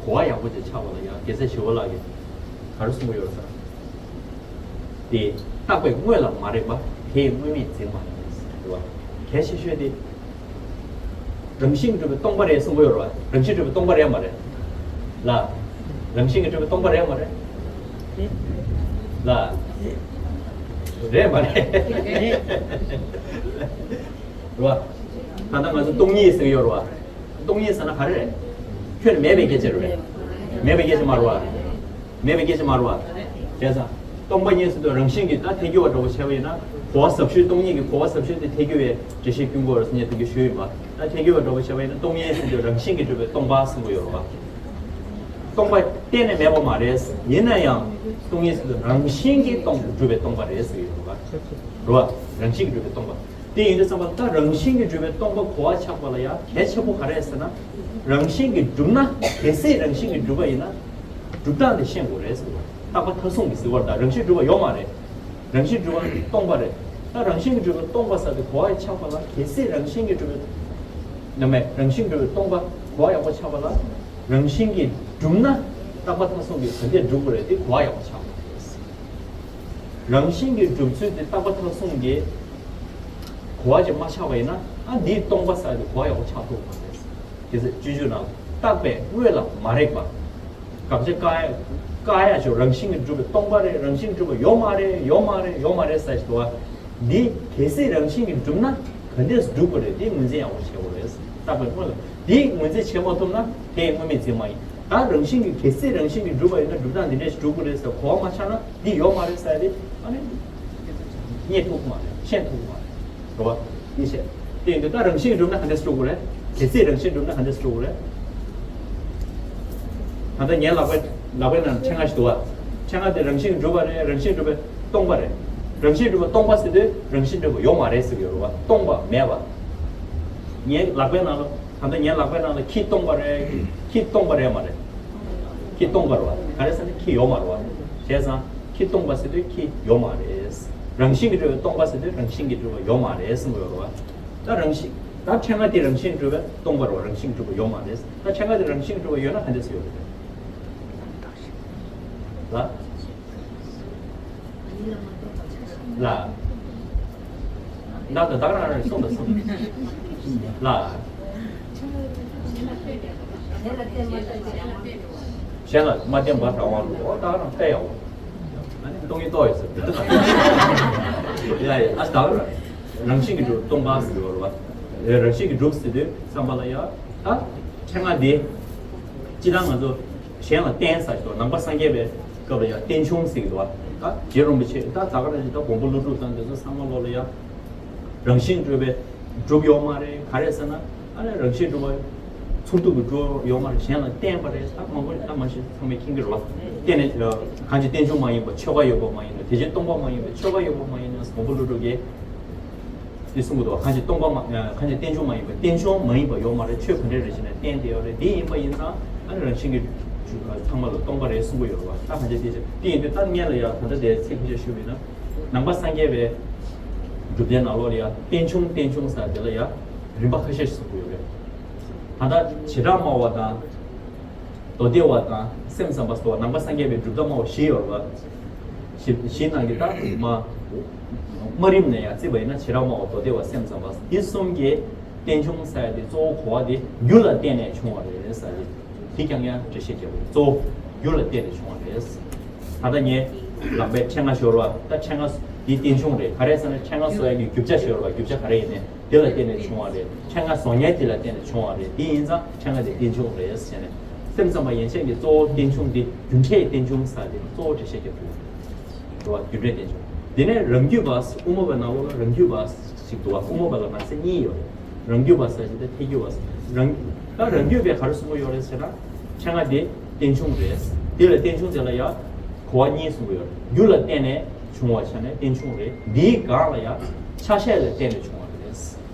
གོ་བ་ཡག་པོ་ཅིག་ཆགས་པ་ལ་ཡང་རྒྱལ་སྲས་ཞི་བ་ལྷ་གིས་ག་རེ་གསུངས་ཀྱི་ཡོད་ཟེར་ན། དེ་བརྟགས་པས་དངོས་ལ་མ་རེག་པ། དེས་དངོས་མེད་འཛིན་མ་ཡིན་ཟེར་བ། གལ་ཆེ་ཤོས་དེ་རང་བཞིན་གྱིས་གྲུབ་པའི་སྟོང་པ་རེད་གསུང་གི་ཡོད་རེད་བ། རང་བཞིན་གྲུབ་པའི་སྟོང་པ་རེད་མ་རེད་ལ། རང་བཞིན་གྱིས་གྲུབ་པའི་སྟོང་པ་རེད་མ་རེད་ལ། རེད་མ་རེད། རེད་བ། ད་ལྟ་ང་ཚོ་སྟོང་ཉིད་ཟེར་གྱི་ཡོད་རེད་བ། སྟོང་ཉིད་ཟེར་ན་ག་རེ་རེད། ཁྱོན་ནས་མེད་པའི་སྐད་ཆ་རེད་བས། མེད་པའི་སྐད་ཆ་མ་རེད་བ། མེད་པའི་སྐད་ཆ་མ་རེད་བ། བྱས་ཙང་། སྟོང་པ་ཉིད་ཟེར་དུས་རང་བཞིན་གྱིས་ད་ཐལ་འགྱུར་བ་འདྲ་བོ་བྱས་པ་ཡིན་ན། གོ་བ་ཟབ་ཤོས་སྟོང་ཉིད་ཀྱི་གོ་བ་ཟབ་ཤོས་དེ་ཐལ་འགྱུར་བའི་འགྲེལ་བཤད་སྐྱོན་དགོས་རེད་ཟེར་ངས་དེ་ག་ཞུས་ཡིན་པ། ད་ཐལ་འགྱུར་བ་འདྲ་བོ་བྱས་པ་ཡིན་ན་སྟོང་ཉིད་ཟེར་དུས་རང་བཞིན་གྱིས་གྲུབ་པའི་སྟོང་པ་གསུང་གི་ཡོད་རེད་བ། སྟོང་པ་གཏན་ནས་མེད་པ་མ་རེད། ཡིན་ན་ཡང་སྟོང་ཉིད་ཟེར་དུས་རང་བཞིན་གྱིས་སྟོང་གྲུབ་པའི་སྟོང་པ་རེད་ཟེར་གྱི་ཡོད་རེད་བ། རེད་བ། རང་བཞིན་གྱིས་གྲུབ་པའི་སྟོང་པ། དེ་ཡིན་དུས་ཙམ་པ་ད་རང་བཞིན་གྱིས་གྲུབ་པའི་སྟོང་པ་གོ་བ་ཆགས་པ་ལ་ཡང་གལ་ཆེན་པོ་ག་རེ་ཟེར་ན། རང་བཞིན་གྱིས་གྲུབ་ན་གལ་སྲིད་རང་བཞིན་གྱིས་གྲུབ་པ་ཡིན་ན། གྲུབ་སྟངས་དེ་ཤེས་དགོས་རེད་ཟེར་བ། རྟག་པ་མཐའ་བཟུང་གི་ཟེར་བ་ལ་ད་རང་བཞིན་གྲུབ་པ་ཡོད་མ་རེད། རང་བཞིན་གྲུབ་པ་སྟོང་པ་རེད། ད་རང་བཞིན་གྱིས་གྲུབ་པའི་སྟོང་པ་ཟེར་དེ་གོ་བ་ཆགས་པ་ལ། གལ་སྲིད་རང་བཞིན་གྱིས་གྲུབ་པའི། ནམ་མེད་རང་བཞིན་གྱིས་གྲུབ་པའི་སྟོང་པ་གོ་བ་ཡག་པོ་ཆགས་པ་ལ། རང་བཞིན་གྱིས་གྲུབ་ན་རྟག་པ་མཐར་སོན་གྱིས་ག་འདྲས་གྲུབ་དགོས་རེད། དེ་གོ་བ་ཡག་པོ་ཆགས་པ་རེད། རང་བཞིན་གྱིས་གྲུབ་ཚུལ་དེ་རྟག་པ་མཐར་སོན་གྱིས་གོ་བ་ཅིག་མ་ཆགས་པ་ཡིན་ན། ཨ་འདིའི་སྟོང་པ་ཟེར་དེ་གོ་བ་ཡག་པོ་ཆགས་ཐུབ་མ་རེད། དེ་ཚེ་སྤྱོད་འཇུག་ནང་རྟག་པའི་དངོས་ལ་མ་རེག་པ། དགག་བྱ་བཀག་ཡ་བཀག་ཡ་ཆོག་རང་བཞིན་གྱིས་གྲུབ་པའི་སྟོང་པ་རེད། རང་བཞིན་གྱིས་གྲུབ་པ་ཡོད་མ་རེད། ཡོད་མ་རེད། ཡོད་མ་རེད་ཟེར་ཞིག་འདུག་བ། འདི་གལ་སྲིད་རང་བཞིན་གྱིས་གྲུབ་ན་ག་འདྲས་སུ་གྲུབ་དགོས་རེད། དེ་ངོས་འཛིན་ཡག་པོ་བྱེད་དགོས་རེད། རྟག་པའི་དངོས་ལ་དེ་ངོས་འཛིན་བྱེད་མ་ཐུབ་ན་དེ་དངོས་མེད་འཛིན་མ་ཡིན། ད་རང་བཞིན་གྱིས་གལ་སྲིད་རང་བཞིན་གྱིས་གྲུབ་པ་ཡིན་ན་གྲུབ་སྟངས་འདི་འདྲས་ཞིག་གྲུབ་དགོས་རེད་ཟེར་གོ་བ་མ་ཆགས་ན་འདི་ཡོད་མ་རེད་ཟེར་ཏེ་ཨ་ནི་རྙེད་ཐུབ་ཀྱི་མ་རེད། ཤེས་ཐུབ་ཀྱི་མ་རེད། རེད་བ། དེ་བྱས། དེ་ཡིན་དུས་ད་རང་བཞིན་གྱིས་གྲུབ་ན་ག་འདྲས་སུ་གྲུབ་དགོས་རེད། གལ་སྲིད་རང་བཞིན་གྱིས་གྲུབ་ན་ག་འདྲས་སུ་གྲུབ་དགོས་རེད། ད་ལྟ་ངའི་ལག་པའི་ལག་པའི་ནང་ཕྲེང་བ་ཞིག་འདུག་བ། ཕྲེང་བ་དེ་རང་བཞིན་གྱིས་གྲུབ་པ་རེད། རང་བཞིན་གྱིས་གྲུབ་པའི་སྟོང་པ་རེད། རང་བཞིན་གྱིས་གྲུབ་པ་སྟོང་པ་ཟེར་དུས་རང་བཞིན་གྲུབ་པ་ཡོད་མ་རེད་ཟེར་གྱི་ཡོད་རེད་བ། སྟོང་པ་མེད་པ། ངའི་ལག་པའི་ནང་ལ་ད་ལྟ་ངའི་ལག་པའི་ནང་ལ་ཁྱི་སྟོང་པ་རེད། ཁྱི་སྟོང་པ་རེད་མ་རེད། ཁྱི་སྟོང་པ་རེད་བ། ག་རེ་ཟེར་ན་ཁྱི་ཡོད་མ་རེད་བ། བྱས་ཙང་ཁྱི་སྟོང་པ་ཟེར་དུས་ཁྱི་ཡོད་མ་རེད། རང་བཞིན་གྱིས་གྲུབ་པའི་སྟོང་པ་ཟེར་དུས་རང་བཞིན་གྱིས་གྲུབ་པ་ཡོད་མ་རེད་གསུང་གི་ཡོད་རེད་བ། ད་རང་བཞིན་ད་ཕྲེང་བ་དེ་རང་བཞིན་གྲུབ་པའི་སྟོང་པ་རེད་བ། རང་བཞིན་གྲུབ་པ་ཡོད་མ་རེད། ད་ཕྲེང་བ་དེ་རང་བཞིན་གྲུབ་པ་ཡོད་ན་ག་འདྲས་སེ་ཡོད་རེད། ལ། ལ། ད་ད་ད་རང་རང་གསུངས་ད་གསུངས། ལ། གཞན་ལ་མ་བརྟེན་པ་དྲང་བ་ལོ། ད་རང་བལྟས་ཡོང་། ཨ་ནི་སྟོང་ཉིད་རྟོགས་ཡོད་ཟེར། ཡ་ཡ། ཨ་ད་རང་བཞིན་གྱིས་གྲུབ་སྟོང་པ་ཟེར་བ་རེད་བ། རང་བཞིན་གྱིས་གྲུབ་ཟེར་དུས་བསམ་པ་ལ་ཡ། ད་ཕྲེང་བ་འདི་སྤྱིར་བཏང་ང་ཚོ་གཞན་ལ་བརྟེན་ཟེར་གྱི་འདུག་ནང་པ་སངས་རྒྱས་པའི་སྐབས་ལ་ཡ་བརྟེན་ཆུང་ཟེར་གྱི་འདུག་ད་རྗེ་རིན་པོ་ཆེ་ད་ད་ག་རང་བཞིན་ད་མགོན་པོ་ཀླུ་སྒྲུབ་དང་དེ་ཚོ་ཚང་མ་ལོག་ལ་ཡ། རང་བཞིན་གྲུབ་པའི་གྲུབ་ཡོད་མ་རེད། ག་རེ་ཟེར་ན་ཨ་ནི་རང་བཞིན་གྲུབ་པ་ཚུར་ཐུག་གི་གྲུབ་ཡོད་མ་རེད། གཞན་ལ་བརྟེན་པ་རེད། ད་མང་པོ་ད་མ་ཤེས་ཚང་མས་མཁྱེན་གྱི་རེད་བ། བརྟེན་ནས་གང་ཅི་རྟེན་འབྱུང་མ་ཡིན་པ་ཆོས་འགའ་ཡོད་པ་མ་ཡིན་ན། དེ་བཞིན་སྟོང་པ་མ་ཡིན་པ་ཆོས་འགའ་ཡོད་པ་མ་ཡིན་ན། མགོན་པོ་ཀླུ་སྒྲུབ་ཀྱིས་དེ་གསུང་གི་འདུག་གང་ཅི་སྟོང་པ་མ་གང་ཅི་རྟེན་འབྱུང་མ་ཡིན་པ་རྟེན་འབྱུང་མ་ཡིན་པ་ཡོད་མ་རེད། ཆོས་ག་འདྲ་རེད་ཟེར་ན་བརྟེན་དེ་ཡོད་རེད། དེ་ཡིན་པ་ཡིན་ཙང་ཨ་ནི་རང་བཞིན་གྱིས་ཚང་མ་ལ་སྟོང་པ་རེད་གསུང་གི་ཡོད་རེད་བ། ད་གང་ཅི་དེ་བྱས་དེ་ཡིན་དུས་ད་སྔོན་ལ་ཡ་ད་ལྟ་དེ་ཚིག་ཕལ་ཆེར་ཞུས་པ་ཡིན་ན། ནང་པ་སངས་རྒྱས་པའི་སྒྲུབ་སྡེ་ནང་ལོགས་ལ་ཡ་རྟེན་འབྱུང་རྟེན་འབྱུང་ཟེར་དེ་ལ་ཡ་རིམ་པ་ཁ་ཤས་ཤིག་གསུང་གི་ཡོད་རེད། ད་ལྟ་བྱེ་བྲག་སྨྲ་བ་དང་། མདོ་སྡེ་བ་དང་སེམས་ཙམ་པ་སོགས་ནང་པ་སངས་རྒྱས་པའི་སྒྲུབ་ཐབས་སྨྲ་བ་བཞི་ཡོད་རེད་བ། བཞི་བཞི་ནང་གི་ད་མ་སྨྲ་རིམ་ནས་ཡ་བརྩིས་པ་ཡིན་ན་བྱེ་བྲག་སྨྲ་བ་མདོ་སྡེ་བ་སེམས་ཙམ་པ་འདི་གསུམ་གྱིས་རྟེན་འབྱུང་ཟེར་ཡ་དེ་གཙོ་བོ་གོ་བ་དེ་རྒྱུ་ལ་བརྟེན་ནས་བྱུང་བ་རེད་ཟེར་ཡ་དེ། དེ་ཀྱང་ཡང་འགྲེལ་བཤད་རྒྱབ་པ་རེད། གཙོ་བོ་རྒྱུ་ལ་བརྟེན་ནས་བྱུང་བ་རེད། ད་ལྟ་ངས་ལག་པའི་ཕྲེང་བ་ཤོར་བ་ད་ཕྲེང་བ་འདི་རྟེན་འབྱུང་རེད། ག་རེ་ཟེར་ན་ཕྲེང་བ་བཟོ་ཡ་གི་རྒྱུ་ཆ་ཤོར་བ་རྒྱུ་ཆ་ག་རེ་ཡིན་ནའི་དེ་ལ་བརྟེན་ནས་བྱུང་བ་རེད། ཕྲེང་བ་བཟོ་མཁན་དེ་ལ་བརྟེན་ནས་བྱུང་བ་རེད། དེ་ཡིན་ཙང་ཕྲེང་བ་དེ་རྟེན་འབྱུང་རེད་ཟེར་ནས། སེམས་ཙམ་པ་ཡན་ཆད་ཀྱི་གཙོ་བོ་རྟེན་འབྱུང་འདི་རྒྱུ་འབྲས་རྟེན་འབྱུང་ཟེར་དེ་གཙོ་བོ་འགྲེལ་བཤད་རྒྱབ་ཐུབ་རེད་བ། རྒྱུ་འབྲས་རྟེན་འབྱུང་། དེ་ནས་རང་རྒྱུད་པ་དབུ་མ་པའི་ནང་ལོགས་ལ་རང་རྒྱུད་པ་ཞིག་འདུག་བ། དབུ་མ་པ་ལ་ནང་གསེས་གཉིས་ཡོད་རེད། རང་རྒྱུད་པ་ཟེར་གྱི་དེ་ཐལ་འགྱུར་བ་ཟེར། རང་ད་རང་རྒྱུད་པས་ག་རེ་གསུང་གི་ཡོད་རེད་ཟེར་ན། ཕྲེང་བ་དེ་རྟེན་འབྱུང་རེད། དེ་ལ་རྟེན་འབྱུང་དེ་ལ་ཡ་གོ་བ་གཉིས་གསུང་གི་ཡོད་རེད། རྒྱུ་ལ་བརྟེན་ནས་བྱུང་བ་ཆ་ནས་རྟེན་འབྱུང་རེད། འདིའི་སྒང་ལ་ཡ་ཆ་ཤས་ལ་བརྟེན་ནས་བྱུང་བ་རེད།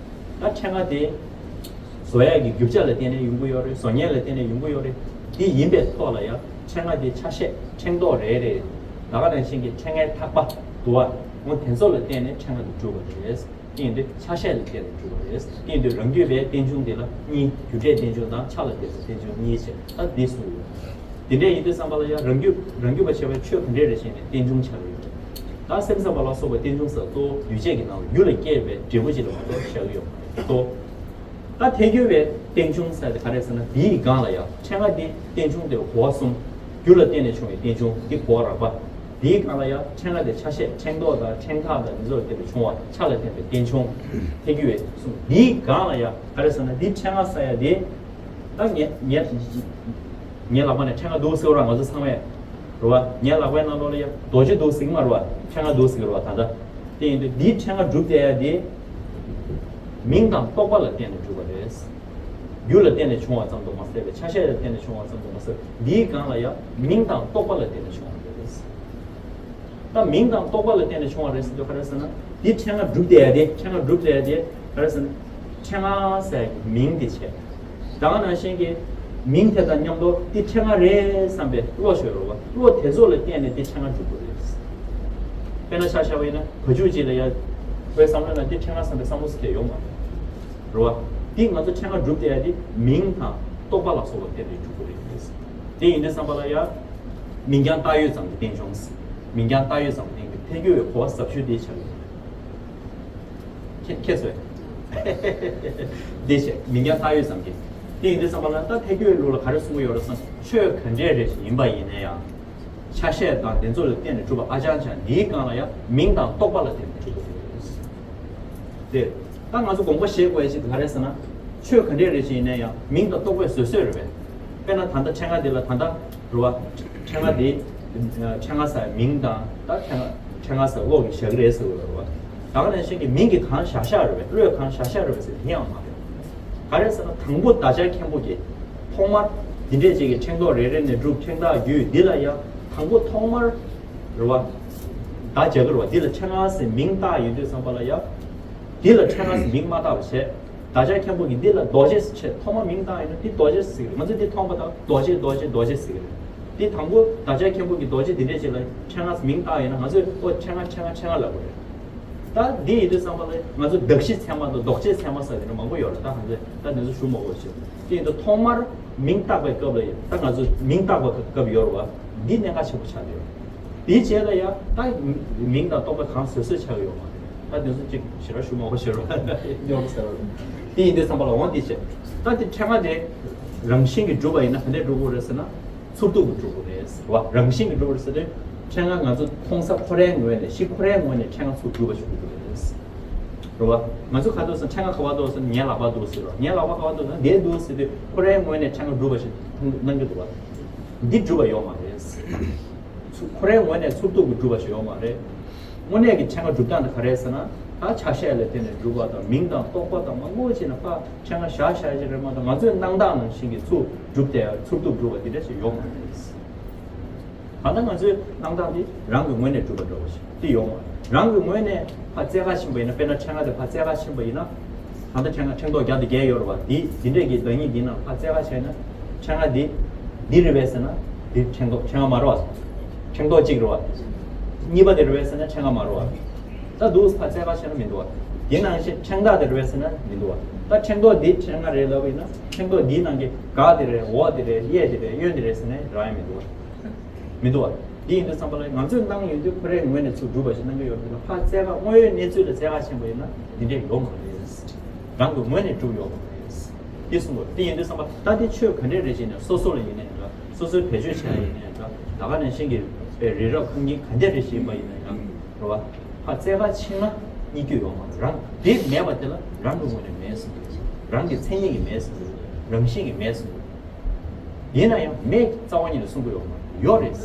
ད་ཕྲེང་བ་དེ་བཟོ་ཡ་གི་རྒྱུ་ཆ་ལ་བརྟེན་ནས་ཡོང་གི་ཡོད་རེད། བཟོ་མཁན་ལ་བརྟེན་ནས་ཡོང་གི་ཡོད་རེད། དེ་ཡིན་པའི་ཐོག་ལ་ཡ་ཕྲེང་བ་དེ་ཆ་ཤས་ཕྲེང་རྡོག་རེ་རེ། ད་ག་ནང་བཞིན་གྱི་ཕྲེང་བའི་ཐག་པ་འདུག་བ། འོ་དེ་ཚོ་ལ་བརྟེན་ནས་ཕྲེང་བ་དེ་གྲུབ་པ་རེད། དེ་ཡིན་དུས་ཆ་ཤས་ལ་བརྟེན་ནས་གྲུབ་པ་རེད། དེ་ཡིན་དུས་རང་རྒྱུད་པའི་རྟེན་འབྱུང་དེ་ལ་གཉིས། རྒྱུ་འབྲས་རྟེན་འབྱུང་དང་ཆ་ལ་བརྟེན་པའི་རྟེན་འབྱུང་གཉིས་བྱས། ད་འདི་གསུངས་ཡོད། དེ་འདྲ་ཡིན་དུས་ཙམ་པ་ལ་ཡང་རང་རྒྱུད་རང་རྒྱུད་པ་བྱས་པའི་ཆོས་ག་འདྲས་རེད་ཞེས་ནས་རྟེན་འབྱུང་ཆགས་ཡོད། ད་སེམས་ཙམ་པ་ལ་སོགས་པའི་རྟེན་འབྱུང་ཟེར་གཙོ་བོ་འདུས་བྱས་ཀྱི་ནང་ལ་རྒྱུ་ལ་སྐྱེས་པའི་འབྲས་བུ་ཅིག་ལ་མ་གཏོགས་བཞག་གི་ཡོད་མ་རེད་དོ། ད་ཐལ་འགྱུར་བའི་རྟེན་འབྱུང་ཟེར་དེ་ག་རེ་ཟེར་ན། འདིའི་སྒང་ལ་ཡང་ཕྲེང་བ་འདི་རྟེན་འབྱུང་དེ་གོ་བ་གསུམ། རྒྱུ་ལ་བརྟེན་ནས་བྱུང་བའི་རྟེན་འབྱུང་འདི་གོ་བ་རགས་པ། འདིའི་སྒང་ལ་ཡང་ཕྲེང་བ་དེ་ཆ་ཤས་ཕྲེང་རྡོག་དང་ཕྲེང་ཐག་དང་འདི་ཚོ་ལ་བརྟེན་ནས་བྱུང་བ་ཆ་ལ་བརྟེན་པའི་རྟེན་འབྱུང་། ཐལ་འགྱུར་བའི་གསུམ། འདིའི་སྒང་ལ་ཡང་ག་རེ་ཟེར་ན། འདི་ཕྲེང་བ་ཟེར་ཡ་དེ། ད་ངས་ངས་ངའི་ལག་པ་ནས་ཕྲེང་བ་འདུག་ཟེར་བ་ང་ཚོ་ཚང་མས་རེད་བ། ངའི་ལག་པའི་ནང་ལོགས་ལ་ཡ་རྡོ་རྗེ་འདུག་ཟེར་གྱི་མ་རེད་བ། ཕྲེང་བ་འདུག་ཟེར་གྱི་རེད་བ། ད་ལྟ་དེ་ཡིན་དུས་འདིའི་ཕྲེང་བ་གྲུབ་བསྡད་ཡ་དེ་མིང་དང་རྟོག་པ་ལ་བརྟེན་ནས་གྲུབ་པ་རེད། རྒྱུ་ལ་བརྟེན་ནས་བྱུང་བ་ཙམ་དུ་མ་ཟད་པའི་ཆ་ཤས་ལ་བརྟེན་ནས་བྱུང་བ་ཙམ་དུ་མ་ཟད། འདིའི་སྒང་ལ་ཡང་མིང་དང་རྟོག་པ་ལ་བརྟེན་ནས་བྱུང་བ་རེད། ད་མིང་དང་རྟོག་པ་ལ་བརྟེན་ནས་བྱུང་བ་རེད་ཟེར་དུས་ག་རེ་ཟེར་ན། འདི་ཕྲེང་བ་གྲུབ་བསྡད་ཡ་དེ། ཕྲེང་བ་གྲུབ་བསྡད་ཡ་དེ་ག་རེ་ཟེར་ན། ཕྲེང་བ་ཟེར་མིང་དེ་བྱས། ད་ག་ནང་བཞིན་གྱི་མིང་དེ་དང་མཉམ་དུ་འདི་ཕྲེང་བ་རེད་བསམ་པའི་བློ་ཤོད་རོགས། བློ་དེ་ཚོ་ལ་བརྟེན་ནས་འདི་ཕྲེང་བ་གྲུབ་དགོས་རེད། དཔེར་ན་ཆ་བཞག་པ་ཡིན་ན་བ་ཕྱུགས་གཅིག་ལ་ཡ། ཁོའི་བསམ་བློ་ན་འདི་ཕྲེང་བ་བསམ་པའི་བསམ་བློ་ཟེར་མཁན་ཡོད་མ་རེད། རེད་བ། འདི་ང་ཚོ་ཕྲེང་བ་སྒྲུབ་བསྡད་ཡ་འདི་མིང་དང་རྟོག་པ་ལ་སོགས་པ་བརྟེན་ནས་སྒྲུབ་དགོས་རེད། དེ་ཡིན་དུས་ཙམ་པ་ལ་ཡ། མིང་རྐྱང་བཏགས་ཡོད་ཙམ་གྱི་རྟེན་འབྱུང་ཟེར། མིང་རྐྱང་བཏགས་ཡོད་ཙམ་གྱི་རྟེན་འབྱུང་ཐལ་འགྱུར་བའི་གོ་བ་ཟབ་ཤོས་དེ་ཆགས་ཡོད། ཁྱེད་ཁྱེད་ཚོས། དེ་བྱས་མིང་རྐྱང་བཏགས་ཡོད་ཙམ་གྱི། དེ་ཡིན་དུས་ཙམ་པ་ལ་ད་ཐལ་འགྱུར་བའི་ལུགས་ལ་ག་རེ་གསུང་གི་ཡོད་རེད་ཟེར་ན། ཆོས་ག་འདྲས་རེ་ཞིག་ཡིན་པ་ཡིན་ན་ཡང་། ཆ་ཤས་དང་དེ་ཚོ་ལ་བརྟེན་ནས་གྲུབ་པ་ཨ་ཅང་ཅང་འདིའི་སྒང་ལ་ཡང་མིང་དང་རྟོག་པ་ལ་བརྟེན་ནས་གྲུབ་པ་རེད། དེ། ད་ང་ཚོ་དགོངས་པ་བཞེས་དགོས་ཡ་ཞིག་ག་རེ་ཟེར་ན། ཆོས་ག་འདྲས་རེ་ཞིག་ཡིན་ན་ཡང་མིང་དང་རྟོག་པས་བཟོས་བཟོས་རེད་པས། དཔེར་ན་ད་ལྟ་ཕྲེང་བ་འདི་ལ་ད་ལྟ་རུ་བ། ཕྲེང་བ་འདི། ཕྲེང་བ་ཟེར་མིང་དང་ད་ཕྲེང་བ་ཕྲེང་བ་ཟེར་གློག་གི་ཞག་རེད་ཟེར་བ་རུ་བ། ད་ག་ནང་བཞིན་གྱི་མིང་གི་གང་བཞག་བཞག་རེད་པས། བློས་གང་བཞག་བཞག་རེད་པས་ཟེར་དེ་ཡང་མ་རེད། ག་རེ་ཟེར་ན་དང་པོ་བདག་ཅག་མཁན་པོ་གིས་ཐོག་མར་འདི་འདྲས་ཅིག་གི་ཕྲེང་རྡོག་རེ་རེ་ནས་གྲུབ། ཕྲེང་ཐག་བརྒྱུད། འདི་ལ་ཡང་དང་པོ་ཐོག་མར་རུ་བ། བདག་ཅག་གི་རུ་བ་འདི་ལ་ཕྲེང་བ་ཟེར་མིང་བཏགས་ཡོང་དུས་ཙམ་པ་ལ་ཡང་། འདི་ལ་ཕྲེང་བ་ཟེར་མིང་མ་བཏགས་པ་བྱས། བདག་ཅག་མཁན་པོ་གིས་འདི་ལ་རྡོ་རྗེ་ཟེར་བྱས་ཐོག་མ་མིང་བཏགས་ཡོང་ན་འདི་རྡོ་རྗེ་ཟེར་གི་རེད། ང་ཚོས་འདི་མཐོང་པ་དང་རྡོ་རྗེ་རྡོ་རྗེ་རྡོ་རྗེ་ཟེར་གི་རེད། འདི་དང་པོ་བདག་ཅག་མཁན་པོ་གིས་རྡོ་རྗེ་འདི་འདྲས་ཅིག་ལ་ཕྲེང་བ་ཟེར་མིང་བཏགས་ཡོང་ན་ང་ཚོས་ཨོ་ཕྲེང་བ་ཕྲེང་བ་ཕྲེང་བ་ལབ་དགོས་རེད། ད་འདི་ཡིན་དུས་ཙམ་པ་ལ་ང་ཚོ་གདགས་གཞི་ཚད་མ་དང་ལྡོག་ཕྱོགས་ཚད་མ་ཟེར་གྱི་ནི་མང་པོ་ཡོད་རེད། ད་ང་ཚོས་ད་འདི་ཚོ་ཞུ་མ་དགོས་ཞེས། དེ་ཡིན་དུས་ཐོག་མར་མིང་བཏགས་པའི་སྐབས་ལ་ཡིན། ད་ང་ཚོ་མིང་བཏགས་པའི་སྐབས་ཡོད་རེད་བ། འདི་གནད་འགག་ཆེན་པོ་ཆགས་ཀྱི་ཡོད་རེད། དེའི་རྗེས་ལ་ཡང་ད་མིང་དང་རྟོག་པ་གང་བཟོས་བཟོས་ཆགས་ཀྱི་ཡོད་མ་རེད། ད་འདི་ཚོ་གཅིག་ཞེ་དྲག་ཞུ་མ་དགོས་ཞེས་རེད་བ། ཉོབ་ཟེར་བ། དེ་ཡིན་དུས་ཙམ་པ་ལ་འོང་དེ་བྱས། ད་དེ་ཕྲེང་བ་དེ་རང་བཞིན་གྱིས་གྲུབ་པ་ཡིན་ན་ག་འདྲས་གྲུབ་དགོས་རེད་ཟེར་ན། ཚུར་གཏུག་གིས་གྲུབ་དགོས་རེད་ཟེར་བ། རང་བཞིན་གྱིས་གྲུབ་པ་རེད་ཟེར་དུས། ཕྲེང་བ་ང་ཚོ་མཐོང་ས་ཁོ་རའི་ངོས་ནས་གཞི་ཁོ་རའི་ངོས་ནས་ཕྲེང་བ་ཚུར་གྲུབ་པ་ཞིག་གྲུབ་དགོས་རེད་ཟེར། རེད་བ། ང་ཚོ་ག་འདུག་ཟེར་ན་ཕྲེང་བ་ག་པར་འདུག་ཟེར་ན་ངའི་ལག་པར་འདུག་ཟེར་རོ། ངའི་ལག་པ་ག་པར་འདུག་ཟེར་ན་འདིར་འདུག་ཟེར་དུས་ཁོ་རའི་ངོས་ནས་ཕྲེང་བ་གྲུབ་པ་ཞིག་སྣང་གི་འདུག་བ། འདི་གྲུབ་པ་ཡོད་མ་རེད་ཟེར། ཚུར་ཁོ་རའི་ངོས་ནས་ཚུར་གཏུག་གིས་གྲུབ་པ་ཞིག་ཡོད་མ་རེད། དངོས་གནས་ཀྱི་ཕྲེང་བ་གྲུབ་སྟངས་དེ་ག་རེ་ཟེར་ན། ད་ཆ་ཤས་ལ་བརྟེན་ནས་གྲུབ་པ་དང་མིང་དང་རྟོག་པ་དང་མང་པོ་བྱས་ན་ཕར་ཕྲེང་བ་བཞག་བཞག་ཅིག་རེད་མ་གཏོགས་ང་ཚོས་སྣང་བཏགས་ནང་བཞིན་གྱི་ཚུར་གྲུབ་བསྡད་ཚུར་གཏུག་གྲུབ་པ་དེ་འདྲ་ཞིག་ཡོད་མ་རེད། གང་ལྟར་ང་ཚོའི་སྣང་བཏགས་དེ་རང་གི་ངོས་ནས་གྲུབ་པ་འདྲ་བོ་ཞིག་དེ་ཡོད་མ་རེད། རང་གི་ངོས་ནས་ཕར་བཙལ་ག་ཕྱིན་པ་ཡིན་ན། དཔེར་ན་ཕྲེང་བ་དེ་ཕར་བཙལ་ག་ཕྱིན་པ་ཡིན་ན། གང་ལྟར་ཕྲེང་བ་ཕྲེང་རྡོག་བརྒྱ་དང་བརྒྱད་ཡོད་རེད་བ། དེ་དེ་འདྲས་ཀྱི་བདག་ཉིད་འདི་ནང་ཕར་བཙལ་ག་ཕྱིན་ན། ཕྲེང་བ་འདི་འདི་རེད་པས་ཟེར་ན། འདི་ཕྲེང་རྡོག་ཕྲེང་བ་མ་རེད་བ། ཕྲེང་རྡོག་གཅིག་རེད་བ། གཉིས་པ་དེ་རེད་པས་ཟེར་ན་ཕྲེང་བ་མ་རེད་བ། ད་འདུག་ཕར་བཙལ་ག་ཕྱིན་ན་མི་འདུག་བ། དེ་ནང་བཞིན་ཕྲེང་ཐག་དེ་རེད་པས་ཟེར་ན་མི་འདུག་བ། ད་ཕྲེང་རྡོག་འདི་ཕྲེང་བ་རེད་ལབ་པ་ཡིན་ན་ཕྲེང་རྡོག་འདིའི་ནང་གི་འགག་དེ་རེད། འོག་དེ་རེད། གཡས་དེ་རེད། གཡོན་དེ་རེད་ཟེར་ནས་རག་ཡ་མི་འདུག་བ། མི་འདུག་བ། འདི་ཡིན་དུས་ཙམ་པ་ལ་ང་ཚོས་སྣང་ཡོང་དུས་ཁོ་རའི་ངོས་ནས་ཚུར་གྲུབ་པ་ཞིག་སྣང་གི་ཡོད་པ་ཡིན་ན། ཕར་བཙལ་ག་དངོས་ཡོད་གནས་ཚུལ་ལ་བཙལ་ག་ཕྱིན་པ་ཡིན་ན་འདི་འདྲས་ཡོད་མ་རེད། རང་གི་ངོས་ནས་གྲུབ་ཡོད་མ་རེད། འདི་གསུང་དགོས། འདི་ཡིན་དུས་ཙམ་པ་ད་འདི་ཆོས་ག་འདྲས་རེད་ཅེ་ན། སོ་སོ་ལ་ཡིན་ནའི་འདྲ། སོ་སོའི་བེད་སྤྱོད་བྱས་ཡིན་ནའི་འདྲ། ད་ག་ནང་བཞིན་གྱི་པའི་རི་རབ་ཁང་ཁྱིམ་ག་འདྲས་རེ་ཞིག་ཡིན་པ་ཡིན་ན་ཡང་རེད་བ། ཕར་བཙལ་ག་ཕྱིན་ན་རྙེད་རྒྱུ་ཡོད་མ་རེད། རང་དེ་མེད་པ་དེ་ལ་རང་གི་ངོས་ནས་མེད་ཟེར་དགོས། རང་གི་མཚན་ཉིད་ཀྱིས་མེད་ཟེར་དགོས། རང་བཞིན་གྱིས་མེད་ཟེར་དགོས། ཡིན་ན་ཡང་མེད་རྩ་བ་ཉིད་ནས་གསུང་གི་ཡོད་མ་རེད། ཡོད་རེད།